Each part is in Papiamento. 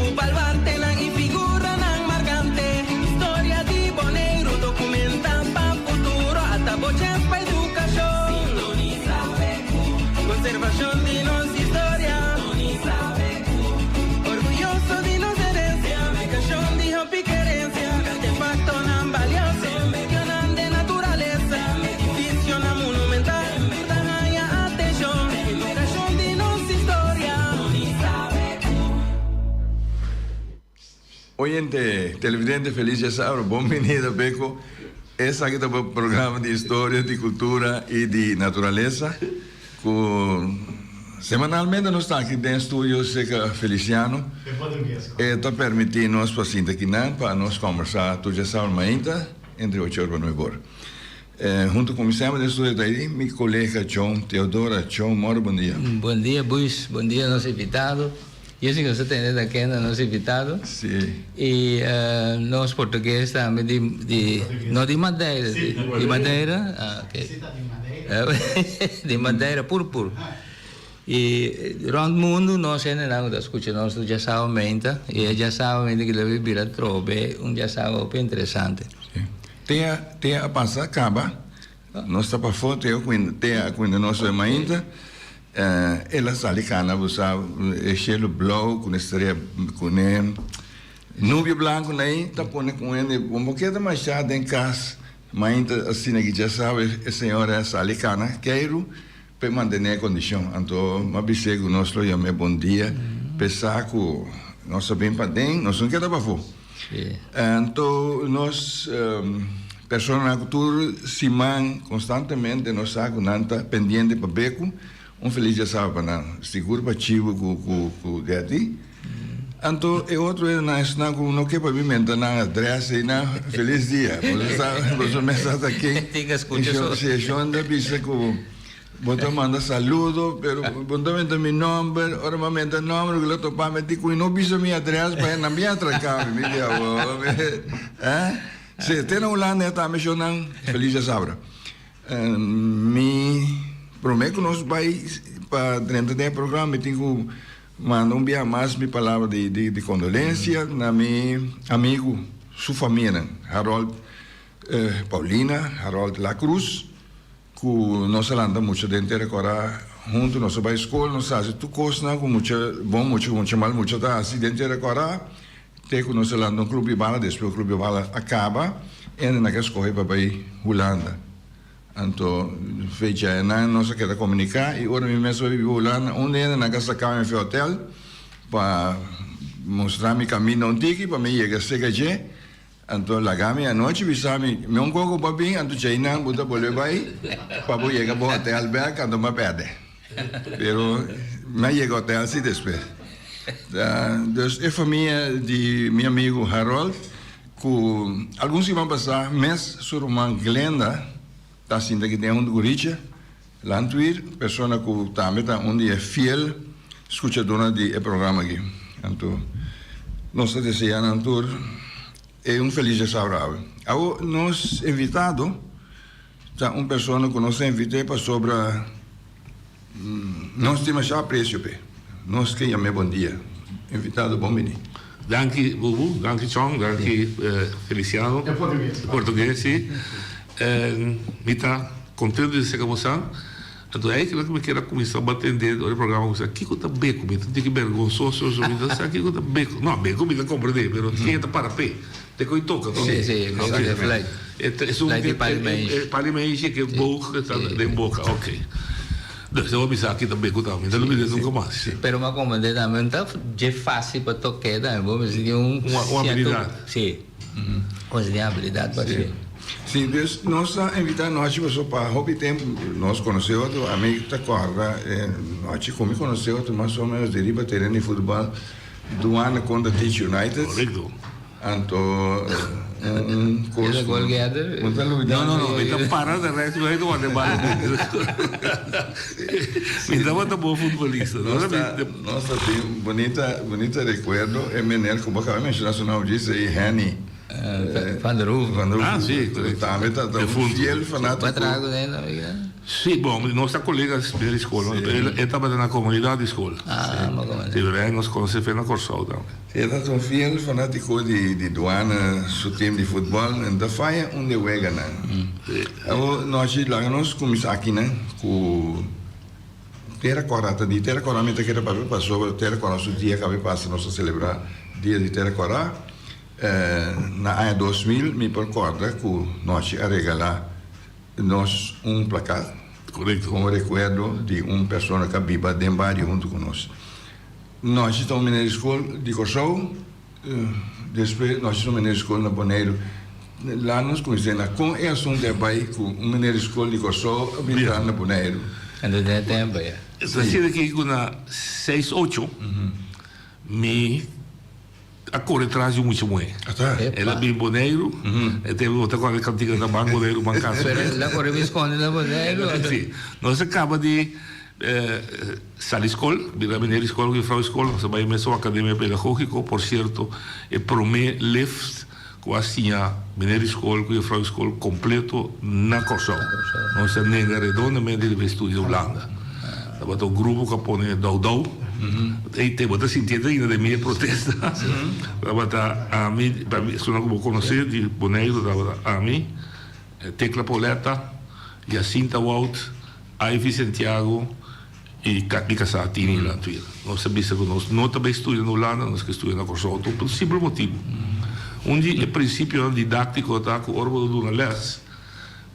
Ku baluartenan i figuranan markante. Historia di Boneiru dokumentá pa futuro. Ata bo chèns pa edukashon. Sintonisá BQ. Konservashon di nos historia. Sintonisá BQ. Orguyoso di nos herensia. Publikashon di hopi kerensia. Artefaktonan balioso. Medionan den naturalesa. Edifisionan monumental. Ta haña atenshon. Edukashon di nos historia. Oyente, televidente felis djasabra, bon binida Beko. Esaki ta bo programa di historia, di cultura y di naturalesa cu semanalmente nos ta aki den studio cerca Feliciano. E ta permiti nos pa sinta akinan pa nos combersa tur djasabra mainta entre ocho or pa nuebe or. Hunto cu mi semper den studio ta ayi mi colega John Theodora. John, moro bon dia. Bon dia Buis, bon dia nos invitado. Yo si nos a tende ta kende nos invitado. Si. Y nos portugues tambe di di no di Madeira, di di Madeira? Ah ok. Si ta di Madeira. Di Madeira pur pur. Y rond mundo nos hendenan cu ta scucha nos tur djasaba meinta y e djasaba meinta ki lo bira trobe un djasaba hopi interesante. Si. Tea tea a pasa caba nos ta pafó tea cuinda tea a cuinda nos hoy mainta el a sali cana bo sa e cielo blauw cu ne strea cu ne nubia blanco na ahi ta pone cu hende bo no keda masha den cas mainta asina ki dja sa e señora a sali cana keiru p'e mantene e condicion anto m'a bis'é cu nos lo yam'é bon dia p'e sa cu nos a bin paden nos no keda pafó. Anto nos personanan ku tur siman konstantemente nos sa ku nan ta pendiente pa beku, un felis dia saba pa nan, sigur pa Chivo ku ku ku Getty. Anto e otro hendenan esnan ku no ke pa bin menta nan adres einan, felis dia. Boso sa boso mes sa ta ken. Si e shon ta bisa ku. Bo ta manda saludo, pero bo no ta menta mi nomber. Ora mi a menta nomber, ku lo topa mi di ku mi no bisa mi adres pa nan bin atraká mi. Mi di awor, eh? Si, te na Hulanda ya tambe shownan Feliz Djasabra. Mi promé ku nos bai pa drenta den e programa mi tin ku manda un biaha mas mi palabra di di kondolensia na mi amigu, su famianan, Harold Paulina, Harold La Cruz. Ku nos a lanta mucha den tera kora huntu, nos a bai skol, nos a hasi tur kosnan ku mucha bon mucha ku mucha mal mucha ta hasi den tera kora, te ku nos a lanta un klup di bala, despues klup di bala a kaba, ende nan ke skohe pa bai Hulanda. Anto fecha nan nos a keda komuniká i ora mi mes a bai biba Hulanda un di ende nan ke saka mi fi hotel pa mustra mi kaminda un tiki pa mi yega seka dje. Anto laga mi anochi bisa mi, mi un koko bo a bin, anto djeinan bo ta bolbe bai pa bo yega bo hotel bek, anto mi a perde. Pero mi a yega hotel si despues. Dus e famia di mi amigu Harold ku algun siman pasá mes su ruman Glenda ta sinta aki den huntu ku Richa Landweer, persona ku tambe ta un di e fiel skuchadónan di e programa aki. Anto nos ta deseá nan tur e un felis djasabra awe. Awo nos invitado ta un persona ku nos a invit'é pasobra nos tin masha apresio p'e. Nos ke yam'é bon dia. Invitado bon bini. Danki Bubu, danki Chong, danki Feliciano. E portugues. Portugues, si. Mi ta contento di ser cu bosan. Anto eigenlijk mi kier a cuminsa batende ora e programa cuminsa, kico ta beco? Mi ta un tiki bergonsoso, so mi ta sa kico ta beco. No, beco mi ta comprende, pero ken ta para p'e? Te cu e toca, toch? Si, si, beco ta fluit. Fluit di pali meishi. Pali meishi cu e boog cu ta den boca, ok. Dus bo bisa aki ta beco tambe, mi ta lo bira nunca mas. Pero mi a comprende tambe, no ta dje facil pa toca tambe, bo mester tin un Un habilidad. Si. Nos tin habilidad pa hacié. Sí, dus nos a invitá Nochi pasobra pa hopi tempu nos konosé otro. Ami ta kòrda e nochi ku mi konosé otro mas o ménos di riba tereno di futbòl Douane kontra Teach United. Korekto. Anto un kos ku no ta lubidá. No, no, no, mi ta para na rèks mi ta wak e bala. Mi tabata bon futbolista. Nos ta nos ta tin bunita bunita rekuerdo e meneer ku bo kaba menshoná su nòmber djis ei Henny. Van der Hoeven. Van der Hoeven. Ah, si, korekto. Tambe ta ta un fiel fanátiko. Bo a traha ku ne no, amiga? Si, bon, nos ta kolegas di skol. E tabata na komunidat di skol. Ah, bo konosé. Si, pero nos konosé fe na Kòrsou tambe. Si, e ta un fiel fanátiko di Duana su tim di futbòl. En ta faya un di e weganan. Awor, nochi, laga nos kuminsá akinan ku Tera Kòrá ta di Tera Kòrá mi ta kere papia pasobra Tera Kòrá su dia kabe pasa nos a selebrá dia di Tera Kòrá. Na aña 2000 mi por kòrda ku nochi a regalá nos un plakat komo rekuerdo di un persona ku a biba den bario huntu ku nos. Nochi ta un meneer di skol di Kòrsou, despues nochi ta un meneer di skol na Boneiru. Laat nos kuminsá na kon e asuntu a bai ku un meneer di skol di Kòrsou a bin traha na Boneiru. Anto den e tempu ya. Ta asina ki ku na seis ocho mi a kore tras di un mucha muhé. El a bin Boneiru, e tempu bo ta kòrda e kantika ta Ban Boneiru, ban kasa. Pero el a kore bin skonde na Boneiru. Si. Nos a kaba di sali skol, bira meneer di skol ku jufrou di skol, nos a bai mesun akademia pedagógiko. Por sierto, e promé lift ku a siña meneer di skol ku jufrou di skol kompleto na Kòrsou. Nos a nenga redondamente di bai studia Hulanda. Tabata un grupo ku a pone dou dou. Ey te bo ta sintié te ainda den mi e protesta. Tabata ami, esunnan ku bo konosé di Boneiru tabata ami, Tecla Pauletta, Jacinta Wout, Ivy Santiago i mi kasá Tini Landweer. Nos a bisa ku nos no ta bai studia na Hulanda, nos ke studia na Kòrsou pa un simpel motibu. Un di e prinsipionan didáktiko ta ku ora bo ta duna lès,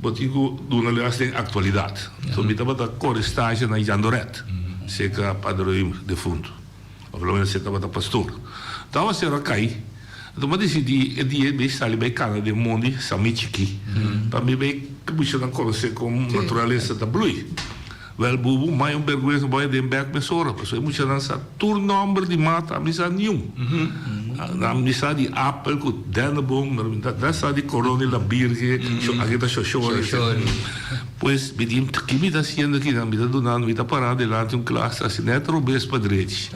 Bo tin ku duna les den aktualidat. So mi tabata kore stage na Jandoret, serka Pader Römer, defuntu. Òf lo menos e tabata pastor. Tawa sero a kai, anto mi a disidí e dia mi sali bai kana den mondi San mi chikí, pa mi bai kuminsha na konosé kon naturalesa ta blui. Wèl bubu, mai un bèrgwensa bai den bèk mesora, pasobra e muchanan sa tur nòmber di mata, ami sa niun. Ami sa di apel ku denneboom, pero mi ta sa di koron di la birge, aki ta shoshori. Pues mi di, ki mi ta hasiendo aki nan? Mi ta dunando, mi ta pará dilanti un klas hasi nèt robes pa drechi.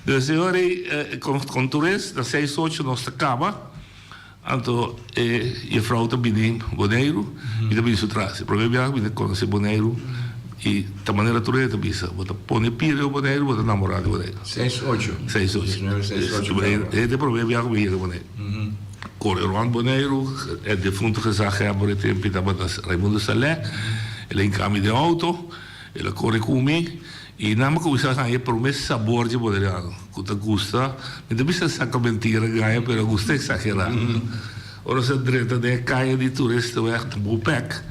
Dus e ora ei, kon tur es, na seis ocho nos ta kaba. Anto e jefrouw ta bini Boneiru i ta bini su tras. E prome biaha ku mi ta konosé Boneiru i ta manera tur hende ta bisa, bo ta pone pie riba Boneiru, bo ta namorá di Boneiru. Seis ocho. Seis ocho. Diecinuebe seis ocho. E ta e prome biaha ku mi yega Boneiru. Kore rònt Boneiru, e defuntu gezaghebber e tempu tabata Raimundo Saleh, el a hinka mi den outo, el a kore ku mi. I nan a kuminsá haña e promé sabor dje boneriano, ku ta gusta, mi ta bisa saka mentira gaña, pero a gusta eksagerá. Ora nos a drenta den e kaya di Toeristenweg na Bopek,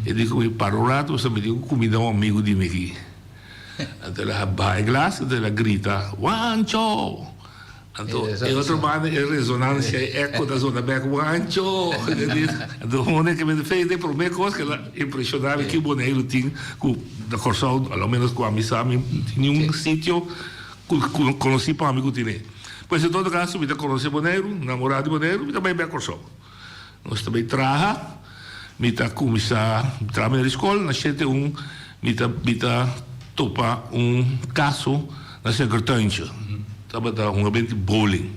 e di ku mi, Para un ratu, pasobra mi tin ku kumindá un amigu di mi aki. Anto el a baha e glas, anto el a grita, Wancho! Anto e otro banda e resonancia e eco ta zona bek wancho! Anto hone ke mi fe e prome kos ke la impresiona mi ki Boneiru tin ku na Kòrsou a lo menos ku ami sa mi tin niun sitio ku konosí pa mi ku tine. Pues en todo kaso mi ta konosé Boneiru, namorá di Boneiru mi ta bai bek Kòrsou. Nos ta bai traha, mi ta kuminsá traha na skol na shete un mi ta mi ta topa un kaso na Suikertuintje. Tabata hunga benti bowling.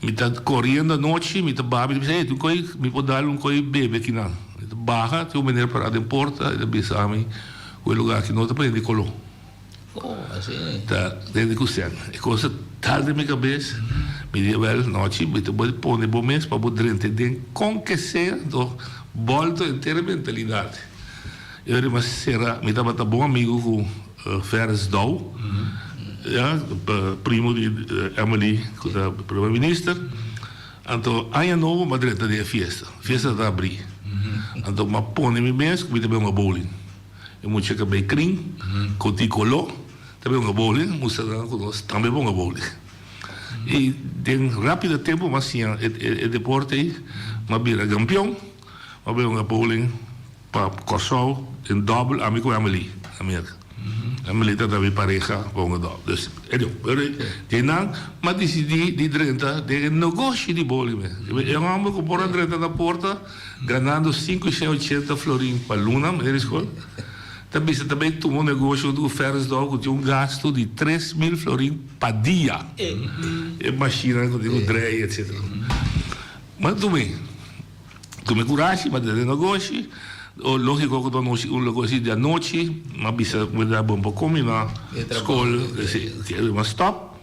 Mi ta koriendo anochi, mi ta baha, mi ta bisa, hey, tin koi, mi por dal un koi bebe akinan. Mi ta baha, tin un meneer pará den porta, e ta bisa mi ku e lugar aki no ta pa hende koló. Oh, así. Ta dende ku sèn. E kos a dal den mi kabes. Mi di, wèl, nochi mi ta bai pone bo mes pa bo drenta den kon ke sea, anto bòlto henter e mentalidat. E ora mi a sera, mi tabata bon amigu ku Ferris Dou, ya, primo di Emily ku ta prome minister. Anto aña nobo mi a drenta den e fiesta. Fiesta ta abrí. Anto mi a pone mi mes ku mi ta bai hunga bowling. E mucha ka bay krin, ku tin koló, ta bay hunga bowling, mustra nan ku nos tambe por hunga bowling. I den rápido tempu m'a siña e deporte ei, m'a bira kampion, m'a bay hunga bowling pa Kòrsou den dòbel ami ku Emily na Merka. Emily tabata mi pareha pa hunga dòbel. Dus, anyway, pero dje nan m'a disidí di drenta den e negoshi di bowling mes. E hòmber ku por a drenta na porta. Ganando sinku shen ochenta florin pa luna, meneer di skol. Ta bisa ta bay tuma un negoshi hunto cu Ferris Dou cu tin un gasto di 3000 florin pa dia. E machine cu tin cu drei etc. Ma tuma tuma e curashi pa tene negoshi. Logico cu ta un negoshi di anochi. Ma bisa cu ta bon pa combina scol, si, ma stop.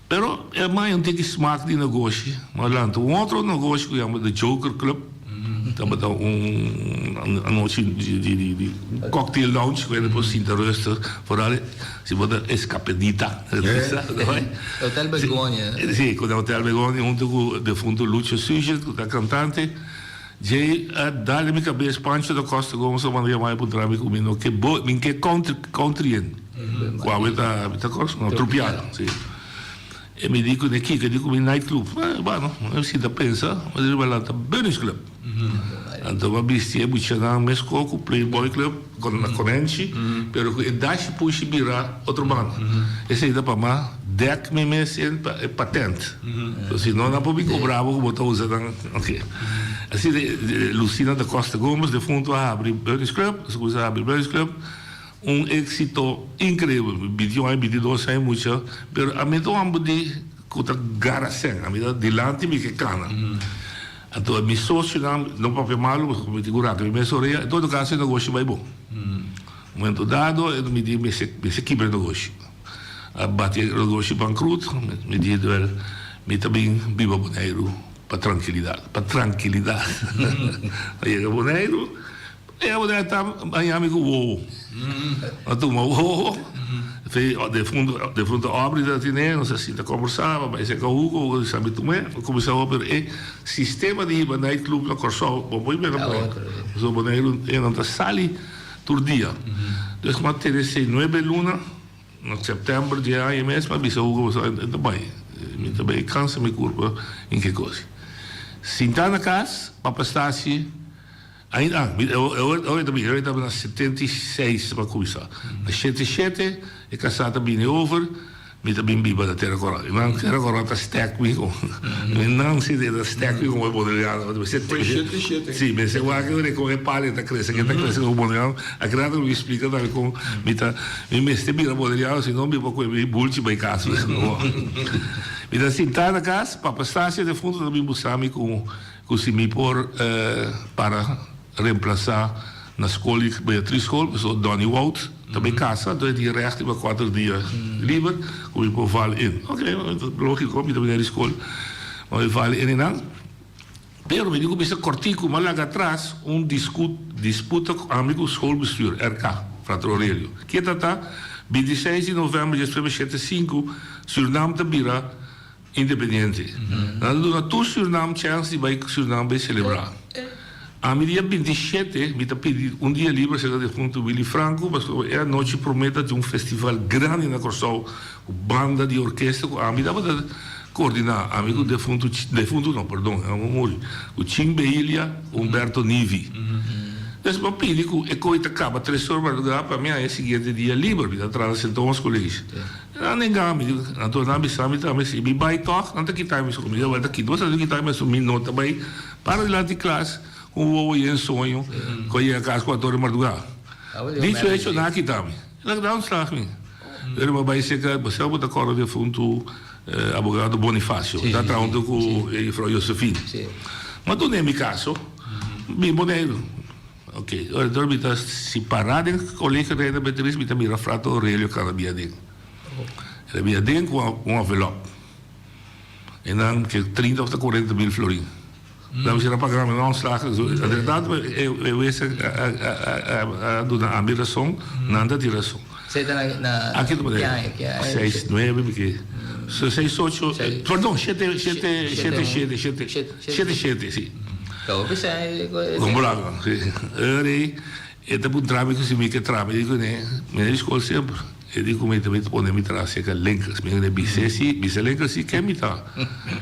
Pero e man un tiki smak di negoshi. M'a lanta un otro negoshi ku yama The Joker Club. Tabata un anochi di cocktail lounge ku hende por sinta rustig, foral si bo ta escapedita. Hotel Begonia. Si, ku na Hotel Begonia huntu ku defunto Lucho Suchet ku ta kantante. Djei a dal den mi kabes Pancho da Costa Gomez a manda yama mi puntra mi ku mi no ke bo mi ke country country en ku awe ta mi ta kos no trupial si e mi di kune kiko e di ku mi night club eh bueno mi sinta pensa mi di riba lanta Bunny's club anto mi a bisti e muchanan mesko ku playboy club kon na konenchi pero ku e dashi pushi bira otro banda esei ta pa ma dek mi mes en pa e patent so si no nan por bin kobra bo ku bo ta usa nan. Ok. Asina Lucina da Costa Gomez defunto a habri Bunny's Club, a cuminsa habri Bunny's Club, un exito increibel, binti un aña, binti dos aña mucha, pero ami ta un homber di cu ta gara cen, ami ta dilanti mi ke cana. Anto mi socionan, no papia malo, pasobra mi tin cu raca mi mes orea, en todo caso e negoshi bay bon. Momento dado mi di mester kibra e negoshi. A bati e negoshi bankrut, mi di wel mi ta bin biba Boneiru pa trankilidat, pa trankilidat. A yega Boneiru, yega Boneiru ta baña mi ku wowo. A tuma wowo, defunto defunto Aubrey ta tine, nos a sinta kombersá, a bai seka Hugo, Hugo di sa mi tum'é, a kuminsá hopi, pero e sistema di hiba nightclub na Kòrsou, bo por bira Boneiru, pasobra Boneiru e nan ta sali tur dia. Dus mi a tene esei nuebe luna. Na sèptèmber di e aña mes mi a bisa Hugo pasobra e ta bai, mi ta bai kansa mi kurpa en ke kos. Sintá na kas, papa Stasie ainda, ah, ora e ta bini, ora e tabata na 76 pa kuminsá. Na 77 e kasá ta bini over. Mi ta bin biba na Tera Kòrò. I nan Tera Kòrò ta stèk mi kon. Mi nan si ta stèk mi komo e boneriano. Foi shete shete. Si, mi se wak e kon e palia ta krese, ke ta krese komo boneriano. Aki rato mi splika tambe kon mi ta, mi mester bira boneriano, si no mi por kohe mi bulchi bai kas. Mi ta sintá na kas, papa Stasia defuntu ta bin buska mi ku ku si mi por para remplasá na skol di Beatriz School, pasobra Donny Wout ta bay casa, entonces e tin recht riba cuater dia liber cu mi por val in. Ok, logico, mi ta bini di skol, ma mi val in einan. Pero mi tin cu bisa cortico, mi a laga atras un disputa cu ami cu schoolbestuur, RK, Frater Aurelio. Ke ta ta? 26 di november 1975, Surinam ta bira Independiente. Nan ta duna tur Surnam chèns di bai Surnam bai selebrá. Ami dia 27 mi ta pidi un dia liber serka defuntu Willy Franco pasobra e anochi promé ta tin un festival grandi na Kòrsou ku banda di orkesta ku ami tabata koordiná, ami ku defuntu, defuntu no, perdon, e homber muri, ku Chin Behilia, Humberto Nivi. Des mi a pidi ku e koi ta kaba tres or mardugá pa mi haña e siguiente dia liber, mi ta traha na Sint Thomas College. Nan nenga mi, anto nan bisa mi tambe, si mi bai tòg, nan ta kita mi su kumida, nan ta kita, bo sa ta kita mi su, mi no ta bai para dilanti klas ku un wowo yen soño ku a yega kas kuator di mardugá. Dicho hecho, nan a kita mi. Nan a ontslag mi. Pero mi a bai serka, bo sa bo ta kòrda defuntu abogado Bonifacio, ta traha huntu ku e juffrouw Josephine. Mi a dun'é mi kaso, bin Boneiru. Ok, ora dor mi ta si pará den Colegio Reina Beatriz mi ta mira Frater Aurelio kada bia den. El a bia den ku un envelop. E nan ke trinta of ta kuarenta mil florin. Nan mester a paga mi nan ontslag. Entre tanto e wes a duna ami rason, nan ta tin rason. Esei ta na Aki ta manera seis nuebe mi ke seis ocho perdon shete shete shete shete shete shete shete si. Con blanco si. Eri e ta puntra mi cu si mi ke traha mi di cune mi na di scol semper e di cu mi ta pone mi traha cerca Linkers mi di bis'e si bis'e Linkers si ken mi ta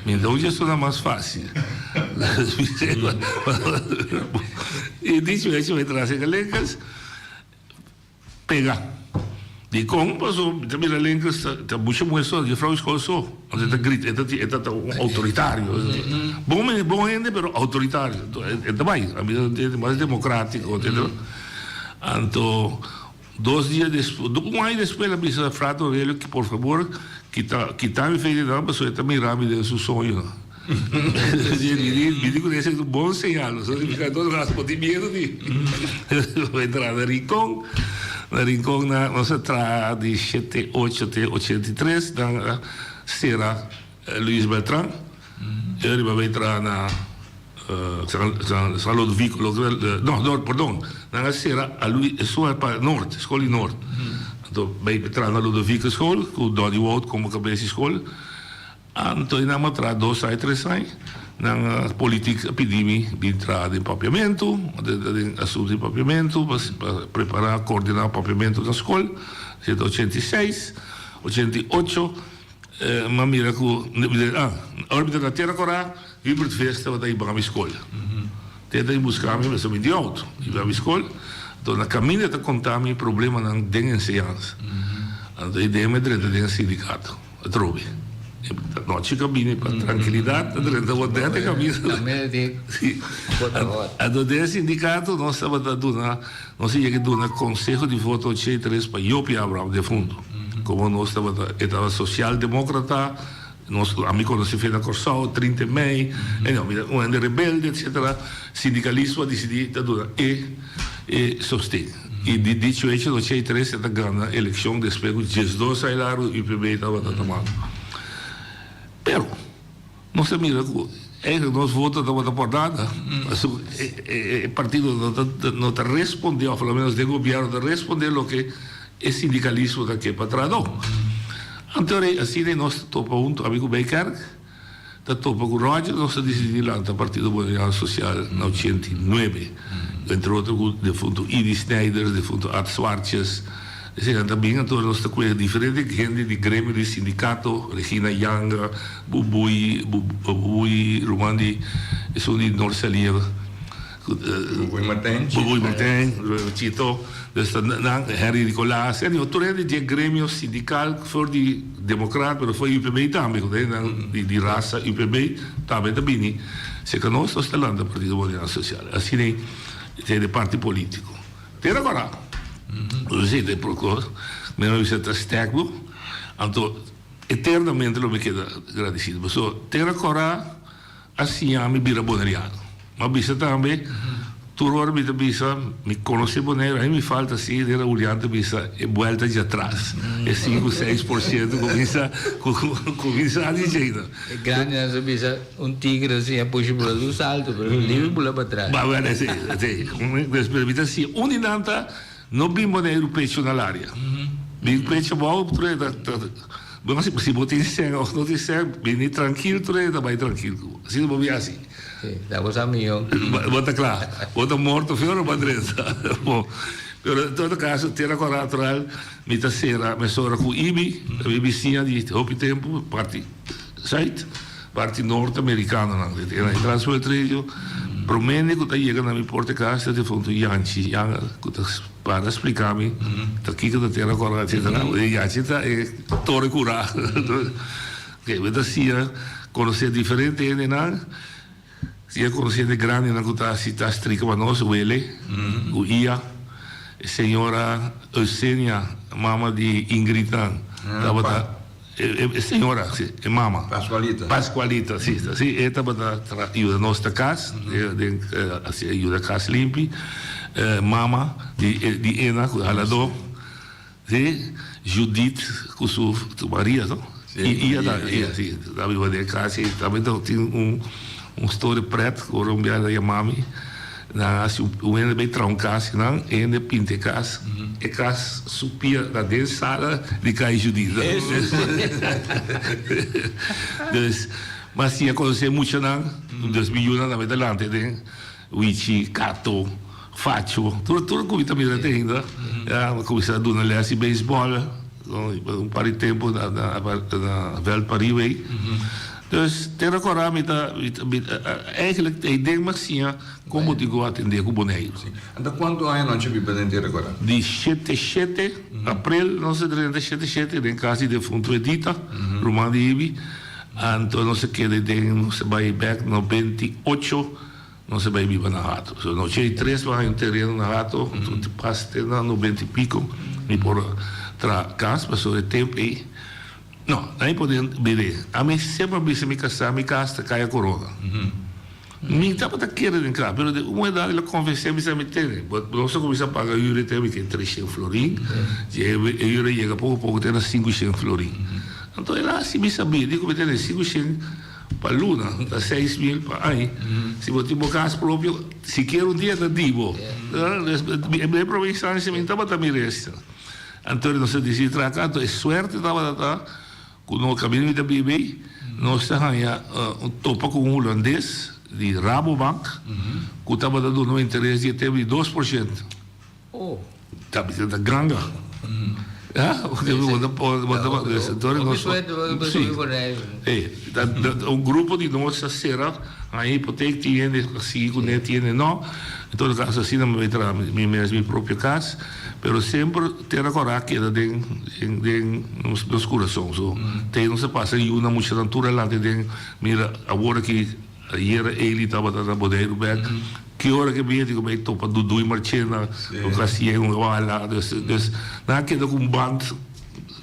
mi ta un gestornan mas facil e di cu mi traha cerca Linkers. Pega. Dikon? Paso mi ta mira Linkers ta ta mucha muher so, juffrouw skol so. Anto e ta grita, e ta e ta ta un autoritario. Bon bon hende pero autoritario. Anto e ta bai. Ami ta mas democratico. Anto dos dia despues, un aña despues el a bisa Frater Aurelio ki por fabor kita kita mi fe di nan pasobra e ta mira mi den su soñonan. Mi di ku esei ta un bon señal, pasobra significa en todo caso bo tin miedo di entra na Rincon. Na Rincon nan nos a traha di shete ocho te ochenta i tres, nan a sera Luis Beltran, e riba bay traha na San Lodovico, no, no, perdon, nan a sera a Luis, esun pa Noord, skol di Noord. Anto bay traha na Lodovico skol ku Donny Wout komo kabes di skol. Anto e nan a traha dos aña, tres aña, nan a politik a pidi mi bin traha den papiamentu, den asuntu di papiamentu, pa prepara, koordina papiamentu na skol, esei ta 86, 88. M'a mira ku ah, ora mi ta na Tera Korá, Hubert Vis tabata hiba mi skol. Te ta buska mi, pasobra mi tin outo, hiba mi skol. Anto na kaminda e ta konta mi problemanan den enseñansa. Anto e den mi a drenta den sindikato atrobe. Nochi ku a bini pa trankilidat, a drenta bo denter kaminda. Si. Anto den sindikato nos tabata duna. Nos a yega duna konseho di voto 83 pa Jopie Abraham defuntu. Komo nos tabata, e tabata sosialdemókrata, nos, ami konosé fe na Kòrsou, 30 mei, e no, mi ta un hende rebelde, etsetera. Sindikalismo a disidí ta duna e e sosten. I di dicho hecho, na 83 e ta gana elekshon despues ku 12 aña largu UPB tabata ta manda. Pero. Nos a mira cu eigenlijk nos voto tabata por nada. Pasobra e partido no ta responde, of por lo menos den gobierno no ta responde loke e sindicalismo ta ke pa trahador. Anto asina nos ta topa hunto, ami cu Bijkerk ta topa cu Roger, nos a dicidi lanta Partido Boneriano Social na 89. Entre otro cu defunto Idi Snijders, defunto Ad Zwartjes. Eseinan ta bin, anto nos ta kueha diferente hende di gremio di sindikato, Regina Yanga, Bubui, Bubui ruman di esun di Noord-Salier, Bubui Martijn, Bubui Martijn, Chito, dus ta nan, Henry Nicolaas, anyway, tur hende di e gremio sindikal for di Demokrat, pero for UPB tambe, ku ta hendenan di rasa UPB tambe ta bini serka nos, nos ta lanta Partido Boneriano Sosial. Asina e ta e parti politiko. Tera kora. Si te procor, mi no bisa ta sterk bo, anto eternamente lo mi keda gradecido. Pasobra tera kora a siña mi bira boneriano. Mi a bisa tambe, tur ora mi ta bisa, mi conoce Boneiru, a mi falta si Nera Julian ta bisa e buelta djatrás, e sinku, seis por ciento cuminsa, cuminsa di djei. E grandinan sa bisa un tigre si a pusha bula un salto pero su libi bula pa tras. Ba bueno si si pero mi ta si un di nan ta no bin Boneiru pecho na laria bin pecho abou tur e ta ta si bo tin sèn of no tin sèn bini trankil tur e ta bai trankil ku bo asina bo bin hasi. Si ta bo sa miyo. Bo ta kla bo ta morto fe ora bo a drenta bo pero en todo kaso tera kòratural Mi ta sera mesora ku Ibi, ta mi bisiña di hopi tempu, parti zuid, parti noord amerikanonan. E na e Trans World Radio, promé hende ku ta yega na mi porta di kas ta defuntu Yanchi Yanga ku ta para splika mi ta kiko ta tera kòrda etsetera. E Yanchi ta e tore kurá. Mi ta siña konosé diferente hendenan. Si e konosé grandinan ku ta hasi ta strika pa nos, wele ku ia, e señora Eusenia, mama di Ingridnan, tabata e señora, si, e mama. Pascualita. Pascualita, si, si, e tabata yuda nos ta kas, den hasi yuda kas limpi, mama di Ena ku haladó. Si, Judith ku su Maria no? Si, I ta, i si, ta biba den kas i tambe ta tin un un story pret ku ora un bia nan yama mi, nan a hasi un hende bai traha un kas i nan e hende pinta e kas, e kas su pia ta den sala di kai Judith. Dus, mas si a konosé muchanan, dus mi yunan tambe ta lanta den. Wichi, Kato, Facho, tur tur ku mi ta mira te ainda. Ya, mi kuminsá duna lès di beisbòl un par di tempu na na na vèlt pariba ei. Dus te rekordá mi ta mi ta mi eigenlijk ei den mi a siña kon bo tin ku atendé ku Boneiru. Sí. Anto kuantu aña nochi biba den te rekordá? Di shete shete aprel nos a drenta shete shete den kas di defuntu Edita, ruman di Ibi. Anto nos a keda den nos a bai bèk 98. Nos a bai biba na Hato. So na 83 mi a haña un tereno na Hato, anto pas te na noventa i piko mi por a traha kas, pasobra e tempu ei no, nan e por bira. Ami semper a bisa mi kasá, mi kas ta Kaya Korona. Mi tabata kere den kla, pero den un edat el a konvensé mi sa mi tene, bo nos a kuminsá paga hür e tempu ke treshen florin, dje e hür a yega poko poko te na sinkushen florin. Anto el a hasi mi sabí, di ku mi tene sinkushen pa luna, ta 6000 pa aña. Si bo tin bo kas propio, sikiera un dia ta di bo. E prome instancia mi tabata mira esta. Anto nos a disidí traha kas, anto e suerte tabata ta Ku no kaminda mi ta biba ei, nos ta haña un topa ku un hulandes di Rabobank ku tabata duna un interes di e tempu di 2%. Ta bisa ta ganga. Ya, bo ta bo ta Hopi suerte bo ta subi Boneiru. Un grupo di nos a sera haña hipotek, tin hende a sigui kuné, tin hende no. En todo kaso asina mi bai traha mi mes mi propio kas. Pero semper Tera Kòrá keda den den nos kurason. So te nos a pasa yu na muchanan tur adelante den mira awor aki ayera Eli tabata na Boneiru bek ki ora ke bini tin ku bai topa Dudu i Marchena ku Kasien un wala dus dus nan a keda ku un band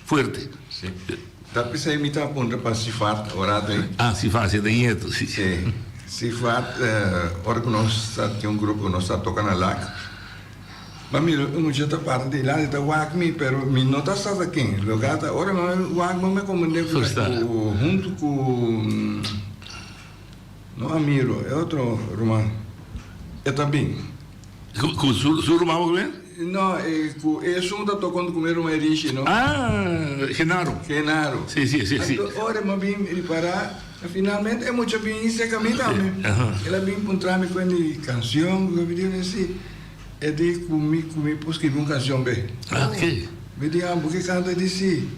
fuerte. Si. Ta p'esei mi ta puntra pa Sifat ora ei. Ah Sifat si e ta ñetu si. Si. Sifat ora ku nos ta tin un grupo ku nos ta toka na Lak. Ma mira, un mucha ta para dilanti ta wak mi, pero mi no ta sa ta ken. Loke ta ora mi wak mi me komprende ku ta ku huntu ku no Amiro, e otro ruman e ta bin. Ku su ruman bo ke bin? No, e ku esun ta toka huntu ku mi ruman Rishi, no? Ah, Genaro. Genaro. Si, si, si, si. Anto ora mi a bin ripará, finalmente e mucha bin serka mi tambe. El a bin puntra mi kuen di kanshon ku mi di si. E di ku mi ku mi por skribi un kanshon be. Oke. Mi di amo ke kanta? E di si.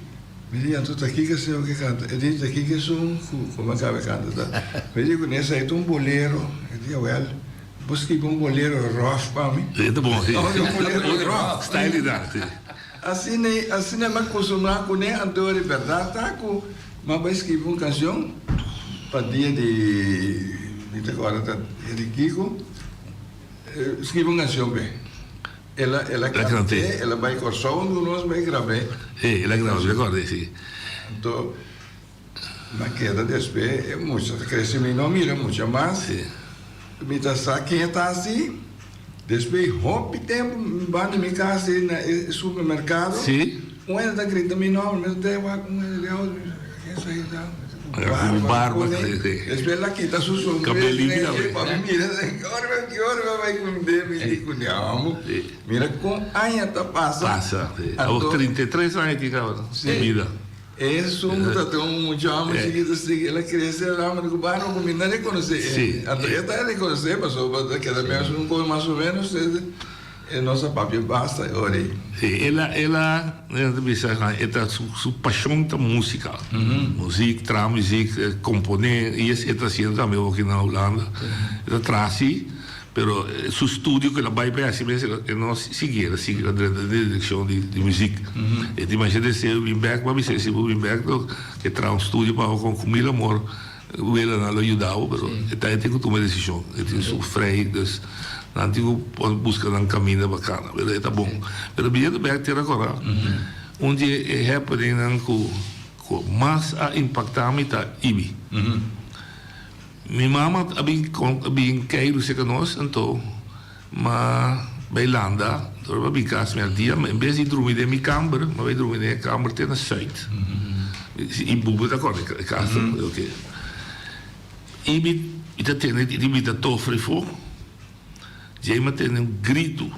Mi di anto ta kiko esun ke kanta? E di ta kiko esun ku ku mi a kaba e kanta ta. Mi di ku esei ta un bolero. E di awel bo por skribi un bolero ròf pa mi? E ta bon si. Un bolero ròf. Style di dat si. Asina asina mi a kustumbrá kuné anto di bèrdat ta ku mi a bai skribi un kanshon pa dia di mi ta kòrda ta dia di kiko. Skibi un kanshon p'e. El a el a kant'é, el a bai Kòrsou huntu ku nos bai grab'é. Sí, el a grab'é, mi rekòrd'é, sí. Anto mi a keda despues e mucha ta krese, mi no mira mucha mas. Sí. Mi ta sa ken e ta hasi. Despues hopi tempu mi ban di mi kas ei na e supermerkado. Sí. Un hende ta grita mi nòmber, mi ta tei wak un hende di outo, mi ta ken esei ta? Ku barba, sí, sí. Despues el a kita su sombrero Kabel limpi tambe. Pa mi mira, ki ora ki ora mi a bai kund'é, mi di ku amo. Mira kon aña ta pasa. Pasa, sí. Awor 33 aña tin kaba di bida. Esun ku ta tin un mucha hòmber chikitu sigui, el a krese el hòmber ku barba ku mi no rekonosé. Sí. Anto e ta rekonosé pasobra ta keda mes un kos mas o ménos. E nos a papia basta e ora ei. Sí, el a, el a, el ta bisa, e ta, su, su pashon ta músika. Muzik, traha muzik, komponé, i es e ta hasiendo tambe hopi na Hulanda. E ta traha si, pero su studio ku el a bai pa e hasi mes, e no sigui, el a sigui el a drenta den direkshon di, di muzik. E tin masha deseo di bin bèk, bo a bisa si bo bin bèk, ke traha un studio pa bo ku mil amor. Welanan lo yuda bo, pero e ta e tin ku tuma e desishon. E tin su vrij, dus nan tin ku por buska nan kaminda bakana, pero e ta bon. Pero biniendo bek Tera Kòrá, un di e happeningnan ku ku mas a impaktá mi ta Ibi. Mi mama a bin a bin keiru serka nos, anto M'a bai landa, ora m'a bin kas mi al dia, en bes di drumi den mi kamber, m'a bai drumi den e kamber te na sùit. I bubu ta kòrda e kas ta, oke. I mi mi ta tende di mi ta tofri afó, djei m'a tende un gritu,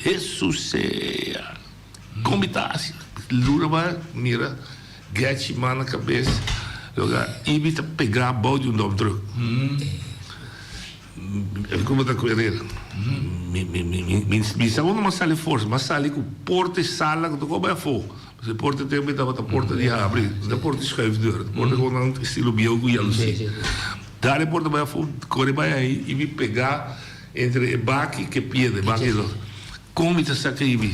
Hesusea! Kon mi ta hasi? Luna ba mira Getchi man na kabes, loke i mi ta pegá bou di un dòmtrùk. Como ta cu Herrera? Mi, mi, mi, mi, mi, mi sa unda m'a sali forsa. M'a sali cu porta e sala cu ta koba afo. Pasobra e porta tempo ei tabata porta di habri, no ta porta di schuifdeur. Ta porta con nan estilo bieu cu jaloezie. Dar e porta bai afo, core bai ahi y mi pega entre e baki cu e piedra, e baki di Con mi ta saca ei mi?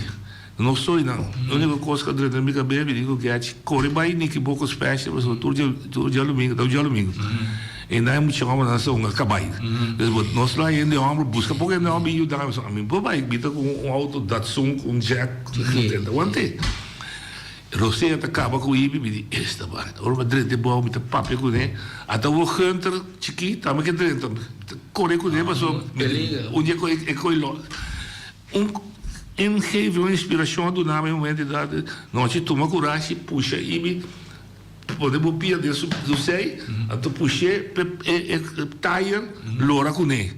No soy nan. Unico cos cu a drenta mi cabes, mi di cu Getty, core bai Nicky Boko Special, pasobra tur djalumingo, ta un djalumingo. Einan e mucha hòmbernan sa hunga kabai. Dus bo nos lo hende hòmber buska poko hende hòmber bin yuda mi. Mi por bai mi ta ku un outo Datsun ku un jack ta want'é. Rosea ta kaba ku Ibi mi di esta bai. Ora mi a drenta e bou mi ta papia kuné ata wou Gunter chikí tambe ke drenta mi ta kore kuné pasobra un dia e koe lo un ingeving un inspirashon a duna mi e momento dat nochi tuma kurashi pusha Ibi. Pone bo pia den su sei, anto push'é p'e e tayer lora kuné.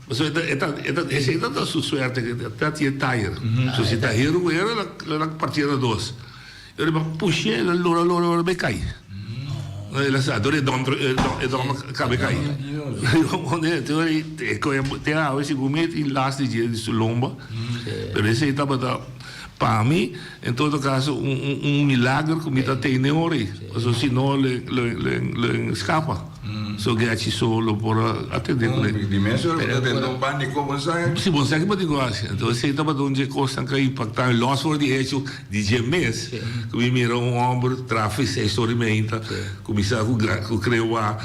Pasobra e ta e ta esei ta ta su suerte ke e ta tin e tayer. So si ta heru ku heru el a partié na dos. E ora bo push'é el a lora lora lora bai kai. El a sa dor e dòm e dòm a kaba kai. Te awe segun mi e tin las di dje di su lomba pero esei tabata. Pa mi, en todo caso, un un milager cu mi ta tene ora ei. Pasobra si no, lo lo lo scapa. So Getty so lo por a atende cu ne. Di mes ora bo ta tende un pan di cu bon sangre. Si, bon sangre bo tin cu haci. Enton esey tabata un dje cosnan cu a impacta mi. Los for di hecho di dje mes cu mi mira un homber trafi seis ora y meinta cuminsa cu cu crewa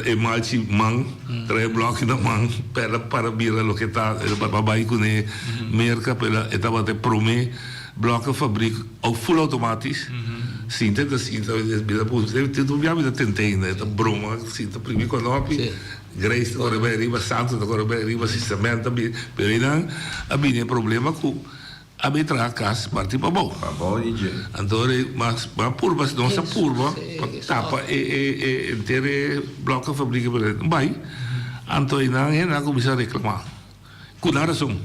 e malchi man, trae bloki na man, pela para bira loke ta, pa bay cu ne. Merka pero e tabata e prome blokke fabrik full automatisch sinta e ta sinta mi ta puntra te tur bia mi ta tenta ainda e ta broma sinta primi konopi Grace ta kore bai riba Santo ta kore bai riba si cement ta bini pero einan a bini e problema ku a bin traha kas parti pabou anto mas a purba nos a purba pa tapa e e henter e blokke fabrik pero bai anto einan hende a kuminsa reklama. Ku nan rason.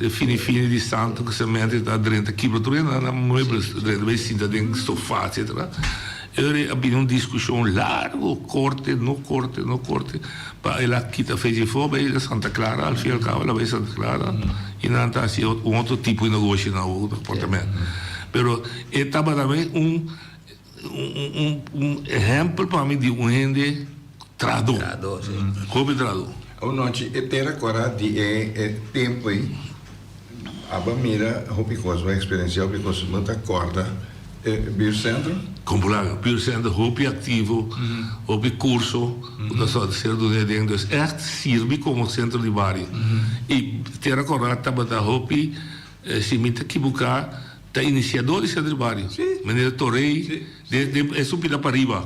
E fini fini di santo ku semento ta drenta kibra tur hende nan muebles ta drenta bai sinta den sofa etcetera. E ora a bini un diskushon largo korte no korte no korte pa el a kita fecha afó bai na Santa Clara al fin al kabo el a bai Santa Clara i nan ta hasi un otro tipo di negoshi nan awor ku apartamento. Pero e tabata un Un ehempel pa mi di un hende trahadó. Trahadó, si. Hopi trahadó. Awe nochi e tera kora di e tempu ei aba mira hopi kos, bo a eksperensiá hopi kos. Bo ta kòrda e buurtcentrum? Kompulá, buurtcentrum hopi aktivo, hopi kurso ku ta ser duné aden. Dus ègt sirbi komo sentro di bario. I tera kòrá tabata hopi, si mi ta kibuká, Ta iniciador di Centro di Bario. Meneer Torrey, de de e su pida pariba.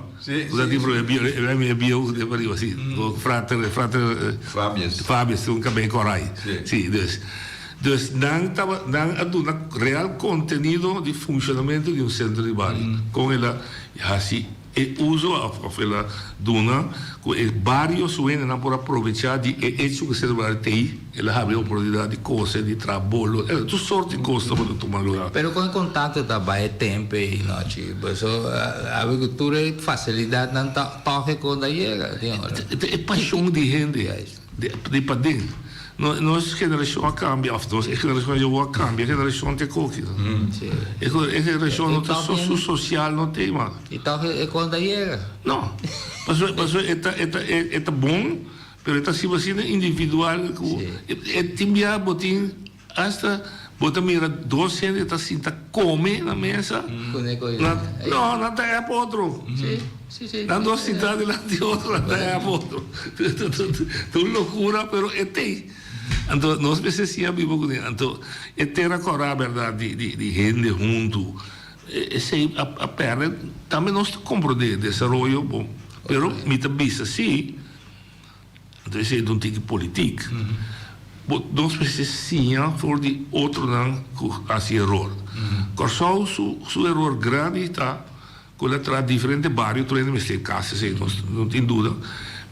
Ku ta tin problema e e bieu de pariba si. Frater frater Fabius. Fabius un kabei korai. Si dus dus nan taba nan a duna real kontenido di funshonamentu di un Centro di Bario. Kon el a hasi E uso of el a duna cu e bario su hendenan por a probecha di e hecho cu ser bario t'ey, el a habri oportunidad di cose, di traha bolo, tur soort di cos tabata tuma lugar. Pero con e contacto ta bay e tempo ey nochi, boso a habi cu tur e facilidadnan ta toch e con ta yega tin ora. E pasion di hende di paden. Nos generacion a cambia, of nos e generacion di awor a cambia, e generacion te koki. E generacion no ta su social no te man. I toch e kon ta yega. No, pasobra pasobra e ta e ta e ta bon, pero e ta siba asina individual ku e tin bia bo tin hasta bo ta mira dos hende ta sinta kome na mesa, no nan ta app otro. Nan dos sinta dilanti otro nan ta app otro. Ta un lokura pero e t'ei. Anto nos mester siña biba kuné. Anto e tera kòrá bèrdat di di hende huntu. Esei a perde. Tambe nos ta komprondé desaroyo bon, pero mi ta bisa si, anto esei ta un tiki politik, bo nos mester siña for di otronan ku hasi eror. Kòrsou su eror grandi ta Ku el a traha diferente bario tur hende mester kas esei nos no tin duda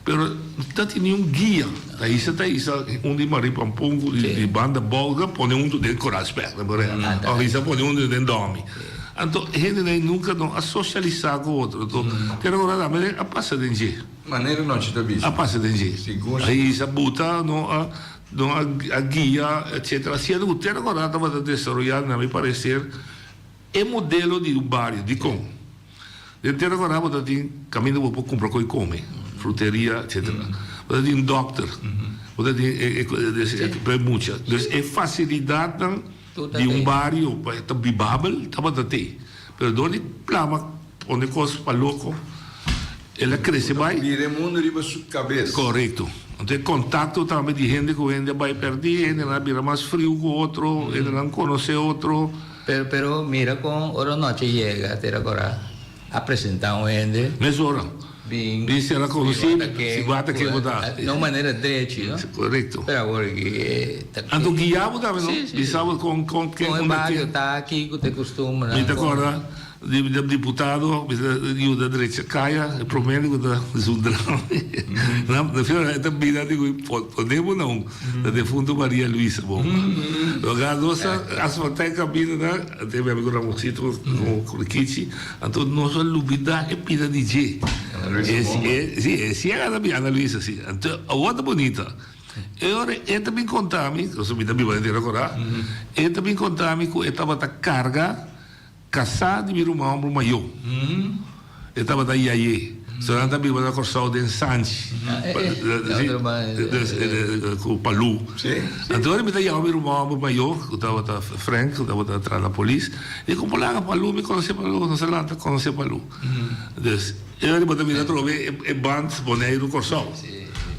pero ta tin niun guia ta hisa ta hisa un di Marie Pampon ku di banda Bolga pone huntu den Koral Spek of hisa pone huntu den Domi anto hendenan nunka no a sosialisa ku otro anto tera ora tambe a pasa den dje Manera nochi ta bisa a pasa den dje Sigur a hisa buta no a no a guia etcetera siendo ku tera ora tabata desaroya na mi parecer. E modelo di un bario, dikon? Den Tera Kòrá bo ta tin kaminda bo por kumpra koi kome, fruteria, etsetera. Bo ta tin dòkter, bo ta tin e mucha. Dus e fasilidatnan di un bario pa e ta bibabel tabata tei. Pero dor di plama pone kos pa loko. El a krese bai. Bira e mundu riba su kabes. Korekto. Anto e kontakto tambe di hende ku hende a bai pèrdí, hendenan a bira mas friu ku otro, hendenan konosé otro. Pero, pero mira kon ora nochi yega Tera Kora a presentá un hende. Mesora. Bin. Bin sera konosí, si bo ata ken bo ta. Na un manera drechi, no? Korekto. Pero awor aki e ta. Anto guia bo tambe, no? Sí, sí. Bisa bo kon, kon, ken, Kon e unda bario ken. ta, kiko ta e kustumbernan. Mi ta kòrda. Di diputado mi ta yuda drecha kaya e prome di ku ta zundra mi na final e ta bira di ku pone bo na un ta defunto Maria Luisa bo loga nos a asfalta e kaminda nan ante mi amigo Ramoncito ku Kichi anto nos a lubida e pida di dje si e si a Ana Luisa si anto awor ta bonita e ora e ta bin konta mi pasobra mi ta biba den Tierra Kora e ta bin konta mi ku e tabata karga. Kasá di mi ruman hòmber mayó. E tabata yayé. So nan ta biba na Kòrsou den Sanchi. Ku Palú. Anto ora mi ta yama mi ruman hòmber mayó, ku tabata Frank, ku tabata traha na polis, e ku Polaga Palú, mi konosé Palú, nos a lanta konosé Palú. Dus, e ora bo ta mira atrobe e band Boneiru-Kòrsou.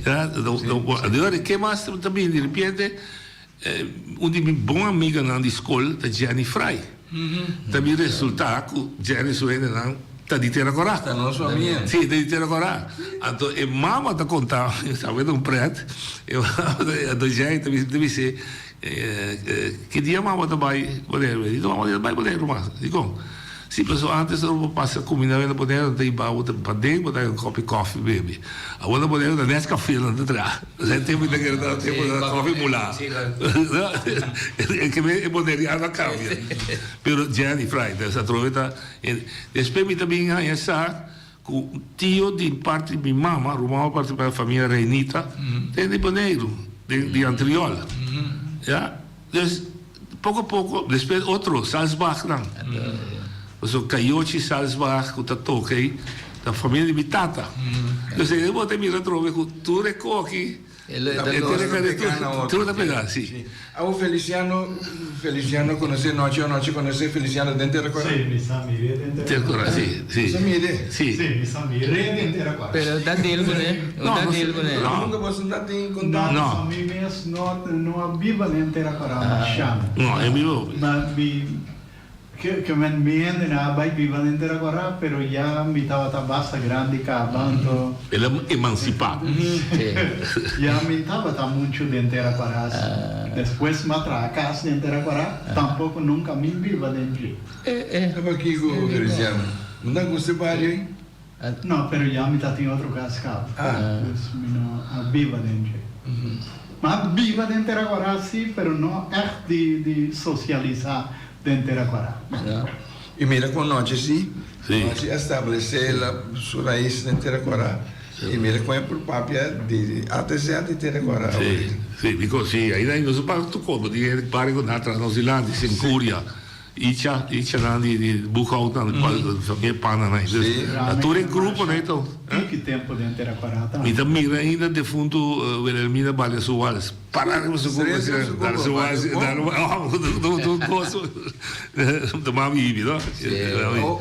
Ya, ora ke mas ta bini diripiente? Un di mi bon amiganan di skol ta Jenny Fry. Ta bin resultá ku Jenny su hendenan ta di Tera Kòrá. Ta nos famia. Sí, ta di Tera Kòrá. Anto e mama ta konta, esaki ta un prèt, e mama ta, anto Jenny ta bisa, ta bis'é, Ki dia mama ta bai Boneiru? E di, No, mama no ta bai Boneiru mas. Dikon? Si, pasobra antes ora bo pasa kuminda na Boneiru nan ta hiba bo ta paden bo ta haña un kòpi kòfi bebe. Awor na Boneiru ta Nescafé nan ta traha. Esei tempu ta kere ta tempu ta kòfi mulá. E boneriano a kambia. Pero Jenny Fry, atrobe ta despues mi ta bin haña sa ku un tio di parti di mi mama, ruman di parti di famia Reinita, ta di Boneiru, di Antriol. Ya. Dus poko poko despues otro Salsbachnan. Pasobra Cayochi Salsbach ku ta toka ei ta famia di mi tata. Dus ei bo ta mira atrobe ku tur e koki tur ta pega si. Awo Feliciano Feliciano konosé nochi o nochi konosé Feliciano den Tera Kora? Si, mi sa mir'é den Tera Kora. Si, si. Bo sa mir'é? Si. Si, mi sa mir'é den Tera Kora. Pero ta deal kuné? No ta deal kuné? Nunka bo sa tin kontakto? No. Mi mes no no a biba den Tera Kora masha. No, e biba hopi. Ma mi ke men mi hende nan a bai biba den Tera Kora pero ya mi tabata basta grandi kaba anto. El a emansipá. Ya mi tabata muchu den Tera Kora. Despues mi a traha kas den Tera Kora tampoko nunka mi biba den dje. Tabata kiko Feliciano? No ta gusta e bario ei? No, pero ya mi ta tin otro cas caba. Dus mi no a biba den dje. Mi a biba den Teraguará si, pero no echt di di socialisa den Teraguará. Y mira con nochi si, nochi a establece la su rais den Teraguará y mira con e por papia di A te Z di Teraguará ahorita. Si, si, because si, ainda nos a papia tur cos, bo tin hende pari cu nan tras nos dilanti, Sencuria. Icha, icha nan di di boekhoud nan, famia pana nan. Dus a tur e grupo nan to. Tiki tempo den tera kwarata. Mi ta mira ainda defunto Wilhelmina balia su wals. Para riba su cuerpo asina, dal su wals, dal oh, tur cos. Ta mami Ibi, no?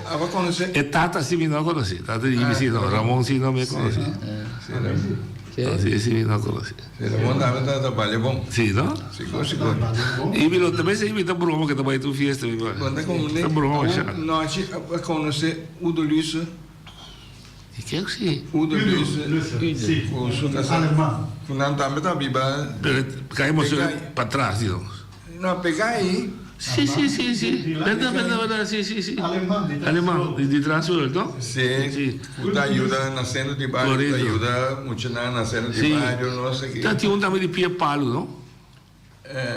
Abo conoce? E tata si mi no conoci. Tata di Ibi si no, Ramon si no mi a conoci. Si, si mi no conoci. Si, Ramon tambe ta ta balia bon. Si, no? Sigur, sigur. I mi lo tambe si mi ta broma ke ta bai tur fiesta mi bai. Konta kon ne Ta broma sha. un nochi a konosé Udo Lüse. Di ke si? Udo Lüse. Lüse, si. Ku su kasá. Aleman. Ku nan tambe ta biba. Pero kai mostra patras di nos. No, pega ei. Si, si, si, si. Berdad, berdad, berdad, si, si, si. Aleman di Aleman di Transworld, no? Si. Si. Ku ta yuda na sentro di bario, ku ta yuda muchanan na sentro di bario, no sé ke. Ta tin un tambe di pia palu, no?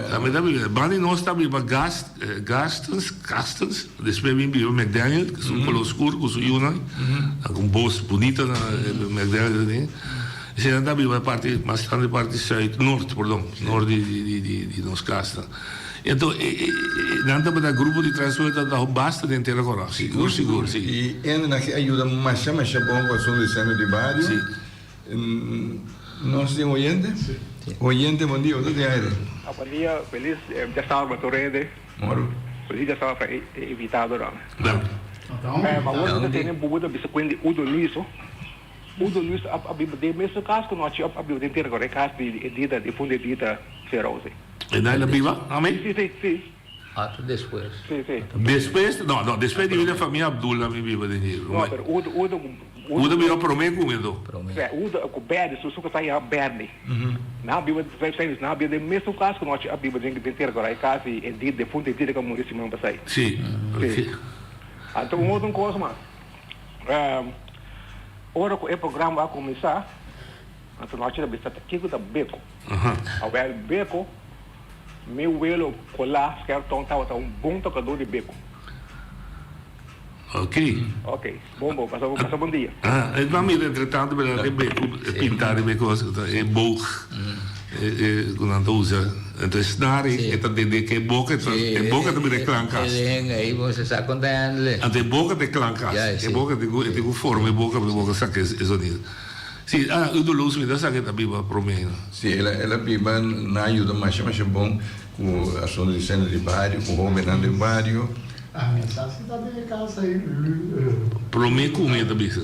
Tambe ta biba. Banda di nos ta biba Gast, Gastens, Castens, despues bin biba McDaniel, ku su kolo skur ku su yunan, ku un bos bunita na McDaniel ta tin. Esei nan ta biba parti mas grandi parti zuid, noord, perdon, noord di di di di nos kas nan. Enton e e nan tabata grupo di transfer tabata hopi basta den Tera Kòrò, sigur sigur si. I hende nan ke a yuda masha masha bon ku asuntu di sentro di bario. Si. Nos tin oyente? Oyente bon dia, bo ta den aire. Bon dia, felis djasabat pa tur hende. Moro. Felis djasabat pa e invitadonan. Danki. Awor mi ta tene bubu ta bisa kuen di Udo Luiso. Udo Luis a a biba den mesun kas ku nochi a a biba den tera kore kas di Edita difunta Edita Serose. E na el a biba? Amén. Si si si. Ata despues. Si si. Despues, no, no, despues di bira famia Abdullah mi biba den dje. No, pero Udo Udo Udo biba prome ku mi anto. Prome. Si, Udo ku Bernie, su su kasá yama Bernie. Nan a biba, nan a biba den mesun kas ku nochi a biba den den tera kore kas di Edita difunta Edita ku a muri siman pasai. Si. Si. Anto un otro kos mas. Ora ku e programa a kuminsá, anto nochi ta bisa ta kiko ta beko. Awel beko, mi welo Colá Skerton tabata un bon tokadó di beko. Ok. Ok, bon bon, pasa pasa bon dia. E nan mira entretanto bira e beko, e pinta riba e kos, e boog e ku nan ta usa. Anto e snaar e ta den den ke boka e boka ta bira e klankas. Anto e boka ta e klankas. E boka tin ku e tin ku forma e boka pa e boka saka e sonido. Si ah Udo Loos mi ta sa ke ta biba prome. Si el a el a biba nan a yuda masha masha bon ku asuntu di seno di bario ku hobennan den bario. A mi sa si ta den e kas ei. Prome ku mi ta bisa.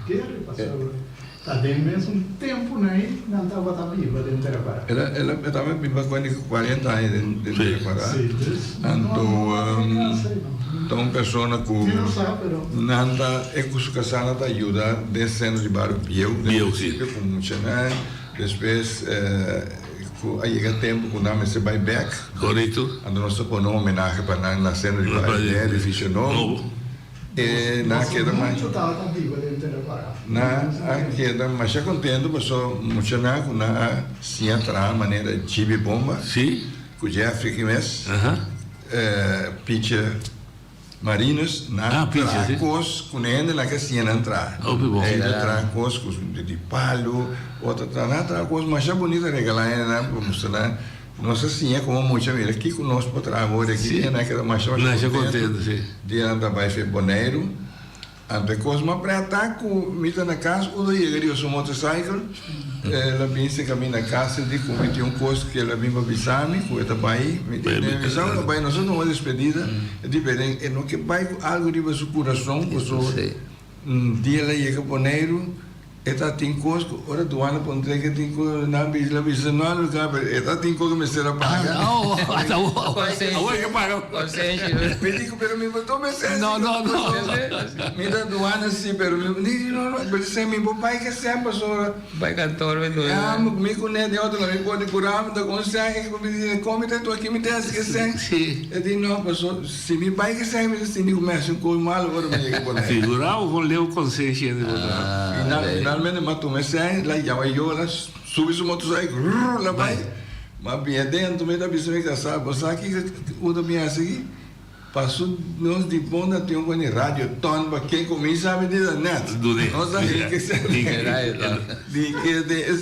Kere pasobra ta den mesun tempunan ei nan tabata biba den Tera Pará. El a el a tabata biba kuanti kuarenta aña den den Tera Pará. Sí, dus Anto no no den kas ei no. ta un persona ku Mi no sa pero. nan ta e ku su kasá nan ta yuda den seno di bario bieu den Bieu si. prinsipio ku muchanan despues ku a yega tempu ku nan mester bai bèk. Korekto. Anto nos ta pone un homenahe pa nan na seno di bario den edifisio nobo. E nan a keda ma. Nan a keda masha contento paso muchanan cu nan a siña traha manera Chibi Bomba cu Jeffrey ki mes, Pietje Marinus, nan a traha cos cu nan hende nan ke siña nan traha. Hende a traha cos cu di palu, otro a traha, nan a traha cos masha bunita regala hendenan pa mustra nan. Nos a siña como mucha mira kico nos por traha awor aki Sí. y nan a keda masha masha Masha contento. contento, sí. Dia nan ta bay fe Boneiru. Anto e cos mas preta cu mi ta na cas uno yega riba su motorcycle el a bin seca mi na cas e di cu mi tin un cos cu el a bin pa bisa mi cu e ta bay. Mi di Bay, mi sa cu ta bay nos a tuma despedida. E di pero e no ke bay cu algo riba su curason pasobra Sí. dia el a yega Boneiru E ta tin kos ku ora duana puntra e ke tin ku nan bisa la bisa no a luga pero e ta tin kos ku mester a paga. Oh, ata awor. Awor e ke paga. Konsenshi. Mi di ku pero mi no tuma esensia. No, no, no. Mi ta duana si pero mi di no no pero esei mi por bai ke sèn pasobra. Bai kantor mi duna. Ya mi ku nèt den otro mi por di kura mi ta kon sèn e mi di kon mi ta tur aki mi ta hasi ke sèn. E di no pasobra si mi bai ke sèn mi ta sinti ku mi hasi un kos malo ora mi yega por nèt. Figura bo kon leu konsenshi hende por ta. Final, finalmente m'a tuma e sèn, el a yama yo, el a subi su motorcycle, rrrr, el a bai. M'a bini adentro, mi ta bisa mi kasá, bo sa kiko ku ta bin hasi aki? Paso nos di bon ta tin un kos di radio ton pa ken kuminsá mi di ta nèt. Nos a hei ke sèn di ke den e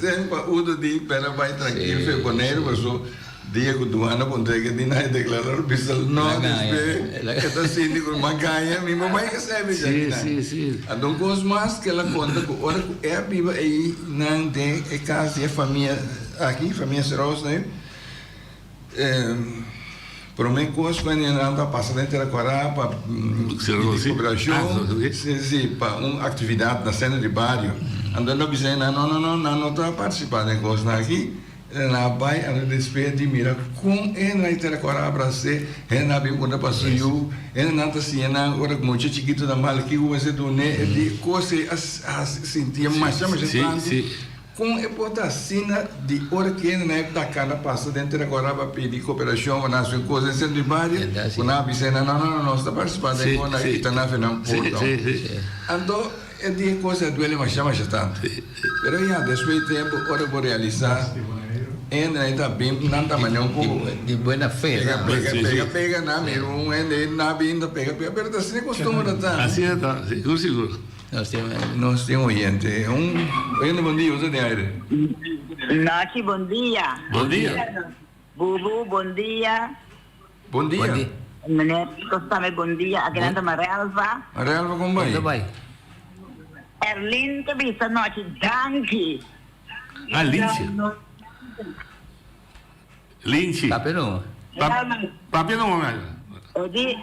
sèn pa uno di pera bai trankil fe Boneiru paso Dia ku duana puntra ke di nan e deklará lo bisa no despues e ta sinti ku mas gaña mi bo bai ke sèbi dja ki nan. Anto un kos mas ke el a konta ku ora ku e a biba ei nan den e kas di e famia aki famia Serosney prome kos ku nan ta pasa den Terakuará pa pidi koperashon si si pa un aktividat na sentro di bario anto el a bisa nan no no no nan no ta partisipá den kosnan aki. El a bai a despues di mira kon e na e tera ku a abras'é, hende a bin puntra pa su yu, hendenan ta siña nan ora ku mucha chikitu ta mal kiko mester dun'é, e di kos ei a hasi sintié masha masha tantu. Kon e por ta asina di ora ku hendenan e ta kana pasa den tera ku a pa pidi koperashon pa nan hasi un kos den sentro di bario, ku nan a bisa nan, no no no nos ta partisipá den kos nan kita nan afe nan porta. Anto E di e cos a duele masha masha tanto. Pero ya, despues di tempo, ora bo realisa, hende nan ta bin, nan ta mane un poco. Di buena fe, Pega, pega, pega, pega, nan mira un hende na bin ta pega, pega, pero ta asina e costumber ta. Asina ta, sigur, sigur. Nos tin Nos tin oyente. Un oyente bon dia, bo ta den aire. Nochi, bon dia. Bon dia. Bubu, bon dia. Bon dia. Bon dia. Meneer Pico tambe bon dia. Aki nan ta Marelva. Marelva kon bai? Kon ta bai? Erlin ta bisa nochi danki. Ah, Linchi. Linchi. Papia no. Papia no, mama. Odi.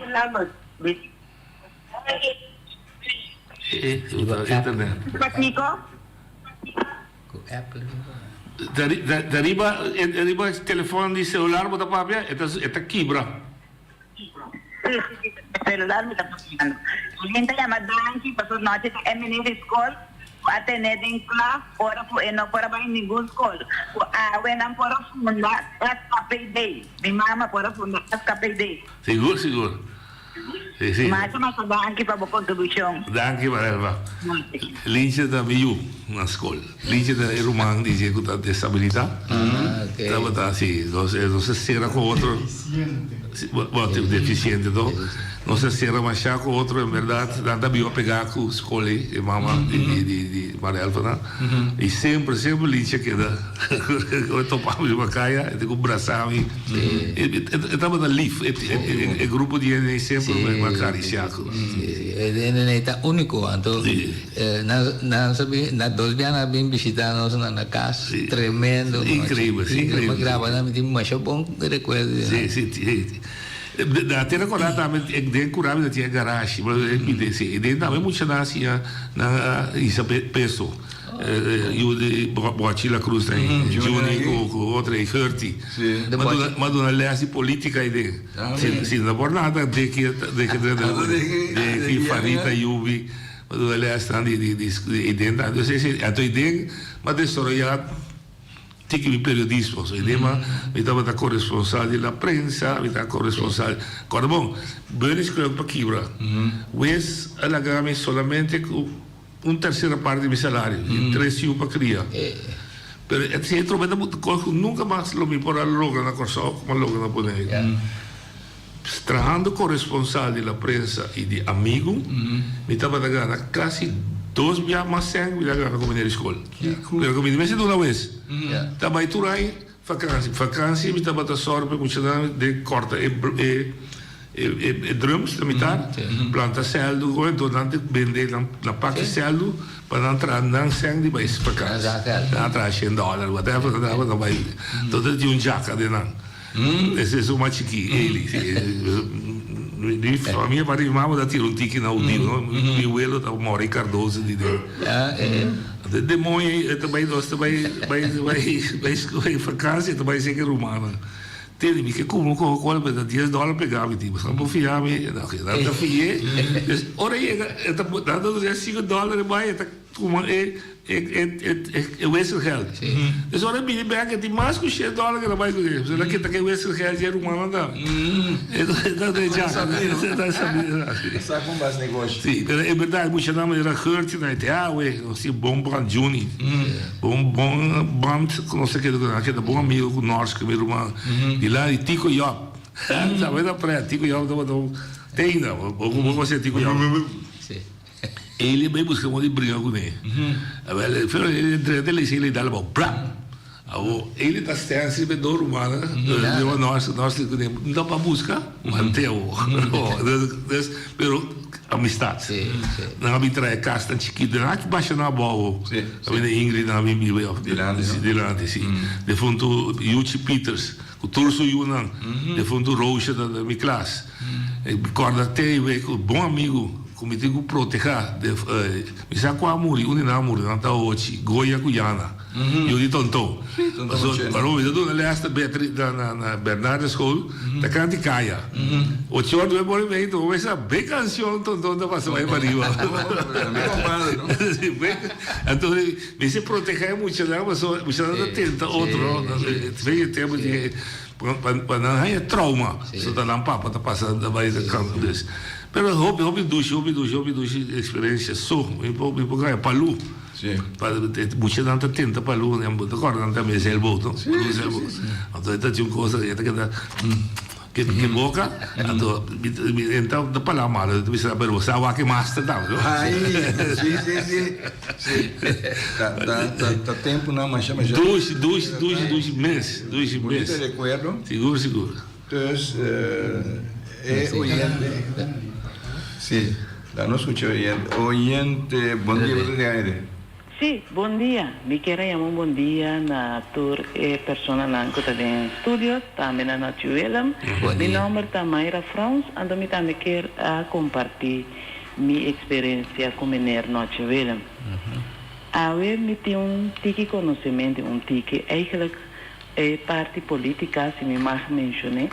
Internet. Pakiko? Ku Apple. Ta riba riba telefon di celular bo ta papia e ta e ta kibra. Si si si celular mi ta papiando. Mi ta yama danki pasobra nochi ta e meneer di skol ku a tene den klas ora ku e no por a bai ningun skol ku awe nan por a funda SKPD. Mi mama por a funda SKPD. Sigur sigur. Si si. Masha masha danki pa bo kontribushon. Danki Marelva. Linche ta mi yu na skol. Linche ta e ruman di dje ku ta desabilitá. Tabata si nos nos a sera ku otro. Defisiente. Bo defisiente to. Nos a sera masha ku otro en bèrdat nan ta biba pegá ku skol ei e mama di di di Marelva nan. I semper semper Linche a keda ora e topa mi riba kaya e ta ku brasa mi. E tabata lif, e grupo di hende ei semper mi a karisiá ku. Sí, e hende ei ta úniko. Anto nan sa bin, na dos bia nan a bin bishitá nos na na kas. Tremendo. Inkreibel, sí, inkreibel. Mi graba nan, mi tin masha bon rekuerdo di nan. Sí, sí, sí. Na te rekordá tambe den Curabi nan tin e garashi, sí, den tambe muchanan a siña nan a hisa peso. Yu di Bochi La Cruz ta ei, Juni ku otro ei, Gertie. M'a duna les di politica ei den. Si no por nada deki deki Farita Yubi m'a duna lesnan di ei den ta. Anto ei den m'a desaroya tiki mi periodismo. So ei den mi tabata corresponsal di la prensa, mi tabata corresponsal. Kòrda bon, Bernie Skrok pa kibra. Wes a laga mi solamente ku. Un tercera parte di mi salario, i tres yu pa cria. Pero e si e trobe ta cos cu nunca mas lo mi por a logra na Corsou como a logra na Bonaire. Trahando corresponsal di la prensa i di Amigo, mi tabata gana casi dos bia mas cen cu mi ta gana como meneer di scol. Pero cu mi ta mester duna wes. Ta bay tur aña Vakansi, vakansi mi tabata sòru pa e muchanan den kòrta e e drums na mitar, planta sèldu ku anto nan ta bende nan paki sèldu pa nan traha nan sèn di bai vakansi. Nan a traha shen dòler whatever nan tabata bai. Anto ta tin un djaka den nan. Ese esun mas chikí, Eli. Mi famia parti mi mama ta tira un tiki na Udino no. Mi welo ta Maury Cardozo di den. E demoño ei e ta bai nos ta bai bai bai bai vakansia e ta bai seki rumannan. Tene mi ke kume un coca cola pero ta dies dòler pega mi tin bo fia mi nan ta fi'é dus ora e yega e ta nan ta duna sinku dòler e bai e ta tuma e e wisselgeld dus ora e bini bek e tin mas ku shen dòler ke el a bai kuné pasobra el a kita ke wisselgeld dje rumannan ta e ta ta sabí Sa kon bas negoshi. Sí, pero e berdad muchanan manera Gertie na e te awe, nos tin bon band Juni, bon bon band ku nos ta keda ku nan, a keda bon amigo ku Norske mi ruman di la di Tico Job, sabe ta pret Tico Job tabata un teina, bo konosé Tico Job? Eli a bai buska modo di bringa kuné, awel el drenta el a dal abou blam. Awor, Eli ta stensi pa e dos rumannan, riba nos, nos di kuné, no pa buska, mant'é awor. Dus, pero amistad. Nan a bin traha e kasnan chikitu, nan a basha nan abou awor. A bini Ingrid, nan a bin biba ei dilanti, si. Defuntu Yuchi Peters, ku tur su yunan, defuntu Roosje ta den mi klas. Mi kòrda te e ku bon amigu ku mi tin ku protehá, mi sa ku a muri, un di nan a muri, nan ta ochi, Goya ku Yana. Yu di Tonton. Pasobra mi ta duna les na Beatriz na na Bernarda school ta kanti kaya. Ocho or nuebe ora i media bo mester a be kanshon Tonton ta pasa bai pariba. Anto mi si proteha e muchanan pasobra muchanan ta tenta otro no. Fe e tempo di pa nan haña trauma so ta nan papa ta pasa ta bai ta kanta dus. Pero hopi hopi dushi hopi dushi hopi dushi experiencia so mi por mi por gaya palu. Pa e muchanan ta tenta pa luna, bo ta kòrda nan tambe zeilboot, no? Sí, sí, sí, sí. Anto e ta haci un cosa, e ta keda ke ke boka, anto mi mi e ta ta palabra malo, ta bisa pero bo sa wak e master tambe, no? Ai, sí, sí, sí, sí. Ta ta ta ta tempunan masha masha. Dushi, dushi, dushi, dushi mes, dushi mes. Bunita rekuerdo. Sigur, sigur. Dus e oyente, sí, laat nos scucha oyente. Oyente, bon dia, bo ta den aire. Sí, bon dia. Mi kier a yama un bon dia na tur e personanan ku ta den studio, tambe na Notje Willem. Mi nomber ta Mayra Frans, anto mi tambe kier a kompartí. mi eksperensia ku mener Nochi Willem. Awe mi tin un tiki konosementu, un tiki, eigenlijk e parti politika si mi mag menshoné,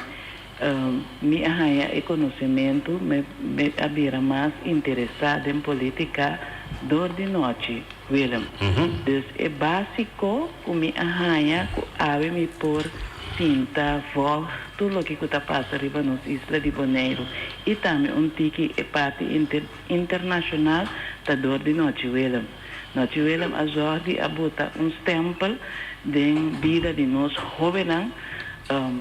mi a haña e konosementu, mi a bira mas interesá den politika dor di Nochi Willem. Dus e básiko ku mi a haña ku awe mi por sinta vòlg tur loke ku ta pasa riba nos isla di Boneiru i tambe un tiki e parti internashonal ta dor di Nochi Willem. Nochi Willem a zòrg di a bota un stèmpel den bida di nos hóbennan,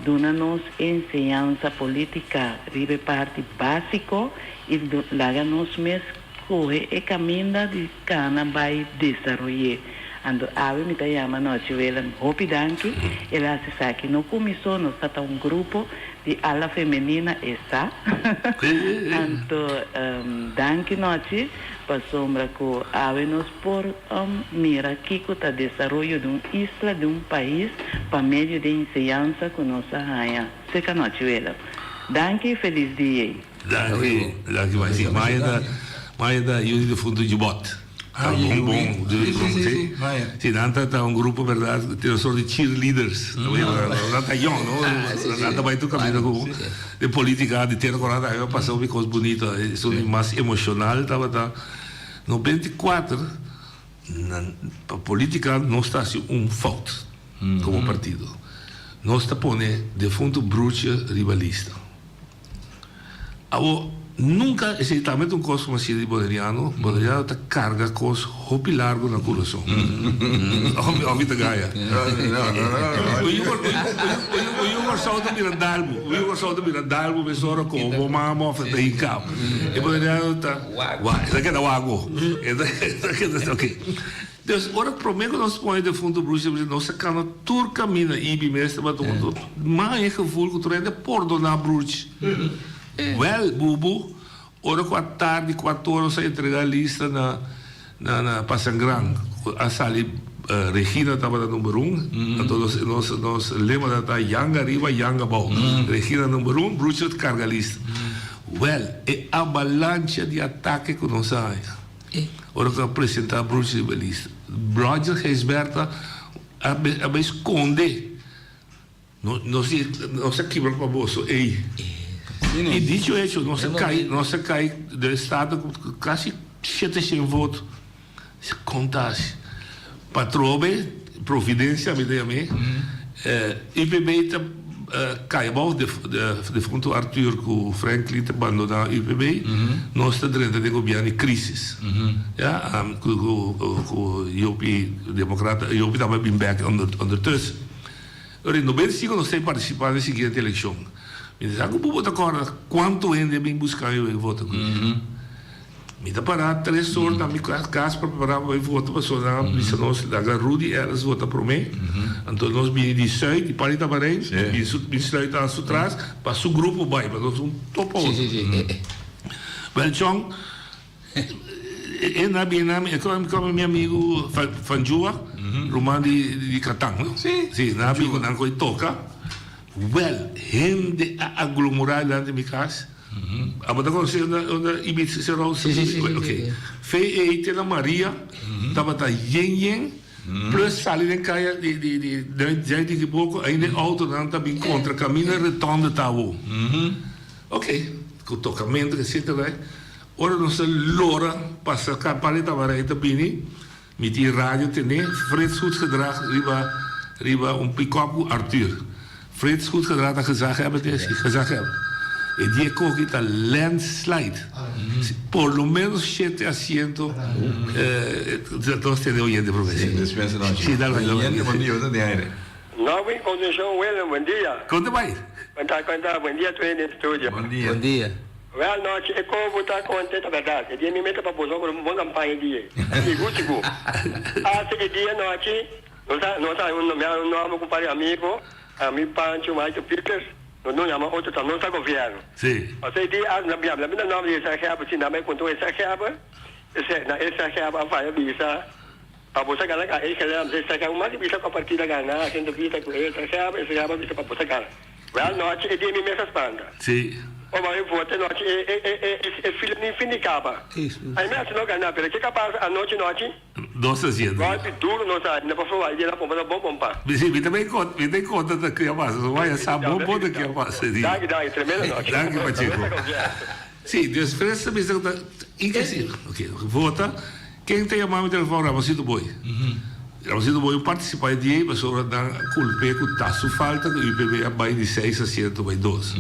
duna nos enseñansa polítika riba e parti básiko i laga nos mes Kohe e kaminda di kana bai desaroy'é. Anto awe mi ta yama Nochi Willem hopi danki, el a hasi esaki no ku mi so, nos ta ta un grupo di ala femenina e sa. Anto danki Nochi pasobra ku awe nos por mira kiko ta desaroyo di un isla, di un pais pa medio di e enseñansa ku nos a haña serka Nochi Willem. Danki i felis dia. Danki, danki mai. Si, Maya ta, Maya ta yu di defuntu Jubot. Ah, Ta yu, bon, bon. yu. Si, si, si, si, Maya. Si, nan ta, ta un grupo, berdad, tin un sort di cheerleaders. Nan ta yong, no? Ah, si, si. Nan ta bai tur caminda cu de politica, di tera coranta, a pasa hopi cos bunito. Esun di mas emocional tabata 94, nan, pa politica nos ta haci un fout como partido. Nos ta pone defuntu Broertje riba lista. Awor, nunka, esei tambe ta un kos ku mi a siña di boneriano, boneriano ta karga kos hopi largu na kurason. Òf mi ta gaña? Un yu Kòrsou ta bira dalbu, un yu Kòrsou ta bira dalbu mesora komo bo mama òf e ta hinka. E boneriano ta wak, e ta keda wak bo. E ta keda, oke. Dus ora prome ku nos pone defuntu Bruce nos a kana tur kaminda Ibi mes tabata huntu ma e gevoel ku tur hende pordoná Bruce. Wèl bubu ora ku a tardi kuator nos a entregá lista na na na Pasangran ku a sali Regina tabata number un anto nos nos nos lema tabata yanga ariba yanga abou Regina number un Bruce karga lista. Wèl e avalancha di atake ku nos a haña. Ora ku a presentá Bruce riba lista, Roger Gijsbertha a a bai skonde. Nos di, nos a kibra pa boso ei. I dicho hecho, nos a kai, nos a kai den estado ku kasi 700 voto. Konta asi. Patrobe, Providencia mi ta yam'é, UPB ta kai abou, defunto Arthur ku Franklin ta bandoná UPB, nos ta drenta den gobierno di crisis, ya, ku Jopi Democrata, Jopi tabata bin bek ondertussen. Ora in 95 nos ta partisipá den siguiente elekshon. Mi ta sa ku bo ta kòrda kuantu hende a bin buska mi pa vota ku mi. Mi ta pará tres or na mi kas pa prepará pa bai vota pasobra nan a bisa nos laga Rudy Ellis vota promé. Anto nos bini di sùit di parti Tabarijn bin su bin sluit aan su tras pa su grupo bai pa nos un topa otro. Wèl chòn e na bini na mi e kòme mi amigu Van Jua ruman di di Katan no si nan a bini ku nan ko'i toka wèl hende a aglomorá dilanti mi kas. Abo ta conoce unda unda Ibiza Cerro Sí, sí, sí, sí, Ok. sí. Fe ei te na Maria tabata yen yen plus sali den caya di di di den djai di Kiboco ainda e autonan ta bin contra caminda rotonde ta awo. Ok, cu tocamento etcetera. Ora nos a lora pasa Party Tabaray ta bini. Mi tin radio tene Frits Goedgedrag riba riba un pick-up ku Arthur. Frits Goedgedrag ta gezaghebber te si gezaghebber. E dia koki ta landslide. Por lo menos shete asiento nos tene oyente prome. Si, despensa nochi. Si, dal bai, dal bai. Oyente bon dia, bo ta den aire. Norwin Concepcion Willem, buen dia. Kon ta bai? Konta, konta, buen dia tur hende den studio. Bon dia. Bon dia. Wel nochi, e ko bo ta konta ta bèrdat. E dia mi meta pa boso ku un bon kampaña di e. Sigur, sigur. Hasta e dia nochi, nos a, nos a un, mi a un nòmber ku un par di amigo, ami, Pancho, Michael Peters, nos no yama otro ta, nos ta gobièrnu. Sí. Pasobra e dia a, mi a bira nòmber di Esra Gerber, si nan bai konta un Esra Gerber, esei, na Esra Gerber a faya bisa, Pa boso gana ka e gelem se saka un mas bisa pa partida gana hende bisa ku e saka e saka bisa pa boso gana. Wel nochi e dia mi mes a spanta. Sí. Ora mi vota anochi e e e e e fila ni fin di caba. Ai mi haci no gana pero ke capaz anochi nochi. Nos ta siendo. Golpi duro nos a na pasobra wak yena pompa ta bon pompa. Mi si mi ta bay con mi ta bay conta ta ke a pasa so waya sa bon bon ta ke a pasa di. Danki danki tremendo nochi. Danki Pacheco. Si dus Freds ta bisa ku ta i si ok vota ken ta yama mi telefon Ramosito Boy. Ramosito Boy un participa di ei pasobra nan a culp'e cu ta su falta cu UPB a bay di seis asiento bay dos.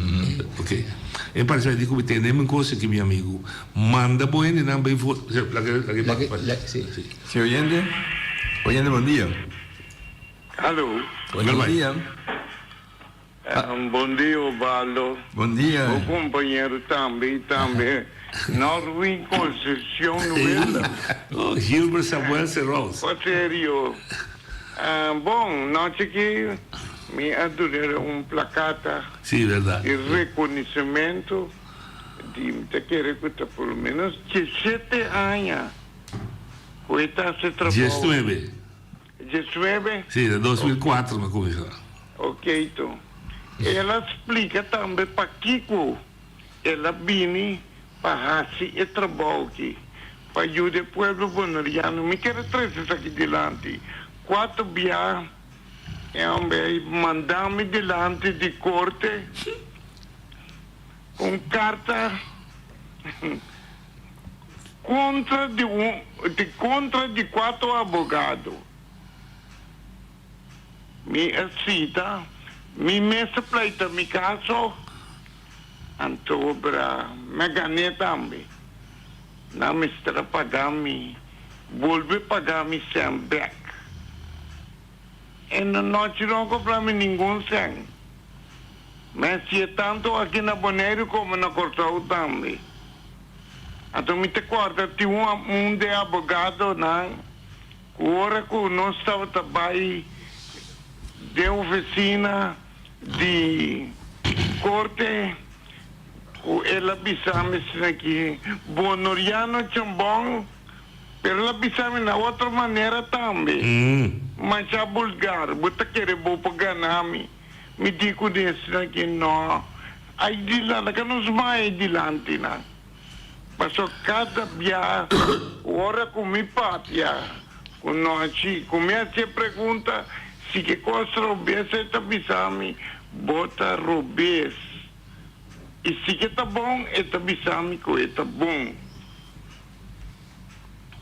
Ok. E participa di cu mi tende mi cos aki mi amigo manda bo hendenan bay vota. Laga laga e si. Si oyente, oyente bon dia. Hallo. Bon dia. Bon dia Obaldo. Bon dia. Bo compañero tambe y tambe Norwin Concepcion Willem. Oh, Gilbert Samuel Serrons. Pa serio. Bon, nochi aki mi a dunera un placata. Si, verdad. Di reconocimento di mi ta kere cu ta por lo menos diesshete aña cu e ta haci trabou. Diesnuebe. Diesnuebe? Sí, na 2004 mi a kuminsá. Oké to. El a splika tambe pakiko el a bini pa hasi e trabou aki, pa yuda e pueblo boneriano. Mi kere trese esaki dilanti. Kuater bia e homber ei manda mi dilanti di korte ku un karta. Kontra di un di kontra di kuater abogado. Mi a sita, mi mes a pleita mi kaso, anto bra mi a gané tambe. Nan mester a paga mi, bolbe paga mi sèn bèk. E nochi no a kobra mi ningun sèn. Mi a hasié tantu aki na Boneiru komo na Kòrsou tambe. Anto mi ta kòrda tin un un di e abogadonan ku ora ku nos tabata bai den ofisina di korte ku el a bisa mi asina ki Bonoriano Chambon, pero el a bisa mi na otro manera tambe, masha bulgar, bo ta kere bo por gana mi. Mi di ku esnan ki no a dilanti, ka nos mai dilanti nan. Paso kada bia ora ku mi papia ku nochi, ku mi hasi e pregunta si ke kos robes, e ta bisa mi, Bo ta robes. I si ke ta bon, e ta bisa mi ku e ta bon.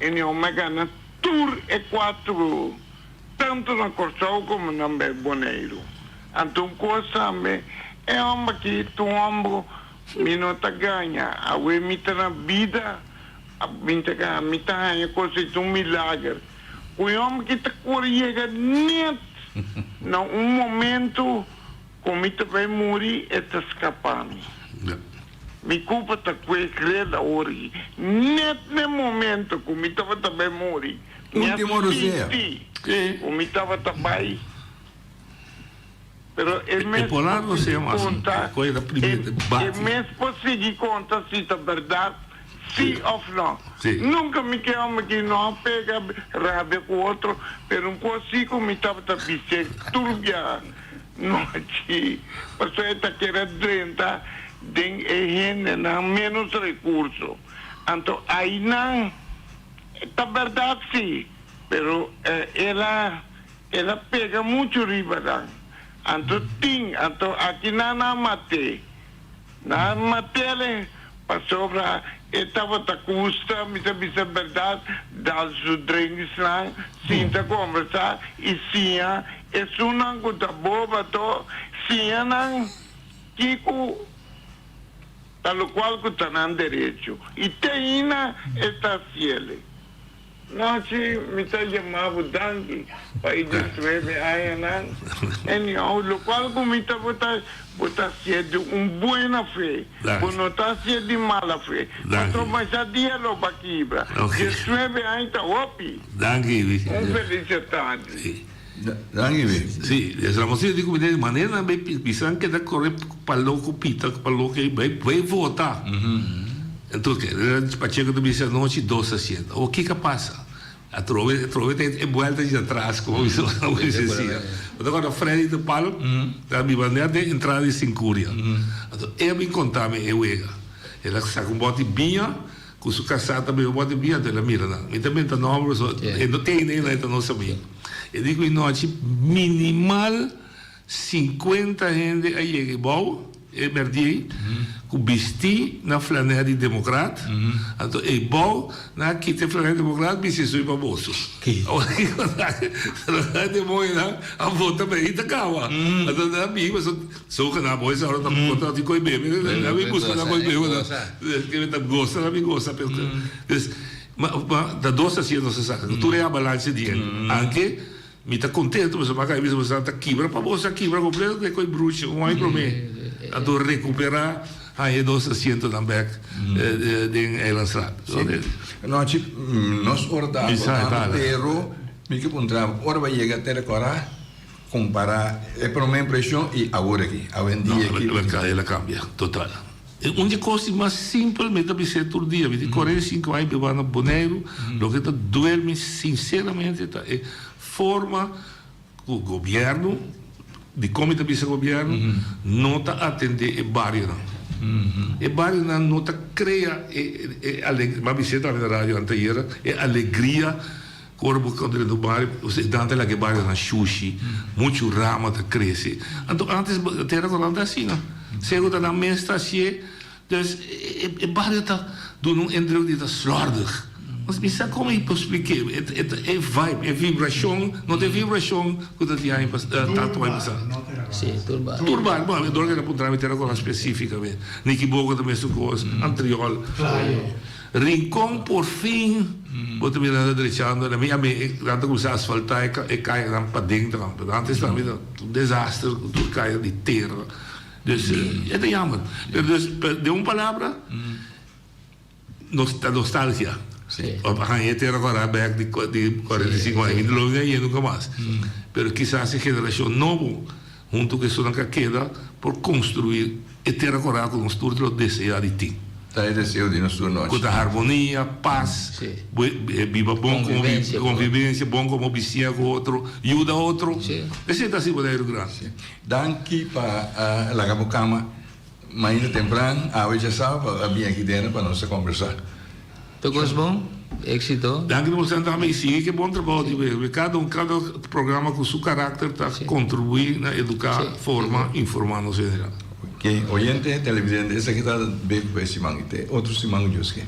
E mi a gana tur e kuatro, tantu na Kòrsou komo na Boneiru. Anto un kos tambe, e hòmber aki ta un hòmber mi no ta gaña. Awe mi ta na bida, mi ta gaña, mi ta haña kos ei ta un milager. Ku e hòmber aki ta kore yega nèt na un momento ku mi ta bai muri, e ta skapa mi. Mi culpa ta cu e greda ori. Net n'e momento cu mi tabata bay muri, mi a sinti cu mi tabata bay. Pero e mes por sigui conta, e mes por sigui conta si ta berdad, si of no. Nunca mi ke homber ki no a pega rabia cu otro, pero un cos si cu mi tabata bis'e tur biaha. Nochi, pasobra e ta kere drenta den e hendenan ménos rekurso. Anto ainan ta bèrdat sí, pero el a el a pega muchu riba nan. Anto tin, anto aki nan a mat'é. Nan a mat'é pasobra e tabata gusta, mi ta bisa bèrdat, dal su drinksnan, sinta kombersá i siña esunnan ku ta boba to, siña nan kiko ta lokual ku ta nan derecho. I te aina e ta hasiel. Nochi mi ta yama bo danki pa e diesnuebe añanan. Anyhow, lokual ku mi ta bo ta bo ta hasié di un buena fe, bo no ta hasié di mala fe. Pasobra masha dia lo ba kibra. Diesnuebe aña ta hopi. Danki. Un felice tardi. Danki bi. Si, Ramoncito di ku mi den manera nan bai bisa nan keda kore pa loko pita pa loko ei bai bai vota. Entonces Pacheco ta bisa anochi dos asiento. Awor kiko a pasa? Atrobe atrobe ta e buelta dje atras como bisa siya. Bo ta corda Freddy de Palm ta biba net den entrada di Sincuria. Anto e a bin conta mi e wega. El a saca un boti biña cu su casa ta bebe un boti biña anto el a mira nan. Mi ta menta nomber pasobra e no tene e ta nos amigo. E di cu e nochi minimal Sinkuenta hende a yega e bou, e merdiei, ku bistí na flanè di demokrat. Anto e bou, nan a kita e flanè di demokrat bisti esui pa boso. Awor demoñonan a vota pa ei ta kaba. Anto nan a bini pasobra zogenaamd bo esa ora ta kontra tin koi bebe. Nan a bin buska nan koi bebe. Ta gosa nan a bin gosa. Pues, ma ta dos asiento nos a saka. Tur e abalancha di hende. Anke. Mi ta contento pasobra mi a bisa boso ta kibra pa boso a kibra completo cu e brushi un aña prome anto recupera haña e dos asientonan bek den Eilandstraat. Nochi nos ora ta agotando pero mi ke puntra bo ora bo a yega te recorda compara e prome impresion y awor aki awendia aki. No el a cambia total. Un di e cos di mas simpel mi ta bis'é tur dia mi tin 45 aña biba na Boneiru loke ta duel mi sinceramente ta e forma cu gobierno dicon mi ta bisa gobierno no ta atende e barionan e barionan no ta crea e e mi a bis'é tambe na radio anteayer e alegria Ku ora bo kontra den un bario, nan ta laga e barionan shushi, muchu rama ta krese. Anto antes tera ku nan ta asina. Sea ku ta nan mes ta hasié. Dus e bario ta duna un indruk di ta slòrdig. Mi sa kon mi por splik'é. E vibe, e vibrashon, no ta e vibrashon ku ta tin aña tantu aña pasá. Sí, tur bario. Tur bario. Bon, dor ku el a puntra mi tera ku nan spesífikamente. Nikiboka ta mesun kos, Antriol. Rincon por fin bo ta mira nan ta drechando na mi ami nan ta cuminsa asfalta e cayanan paden tambe pero antes tambe ta un desaster cu tur caya di tera dus e ta jammer pero dus den un palabra nos ta nostalgia pa haña e tera cora bek di 45 aña mi no lo haña nunca mas pero kisas e generacion nobo Huntu ku esunnan ku a keda por konstruí e tera korá ku nos tur lo deseá di tin. Ta e deseo di nos tur nochi. Ku ta harmonia, pas, biba bon komo konvivensia, bon komo bisiña ku otro, yuda otro. Esei ta hasi Boneiru grandi. Danki pa a laga bo kama mainta tempran awe djasaba pa a bini aki denter pa nos a kombersá. Tur kos bon, éxito. Danki pa boso tambe y sigui ke bon trabou di web. Kada un kada programa ku su karakter ta kontribuí na eduká, forma, informá nos general. Ok, oyente, televidente, esaki ta Beko pa e siman y te otro siman ku Dios ke.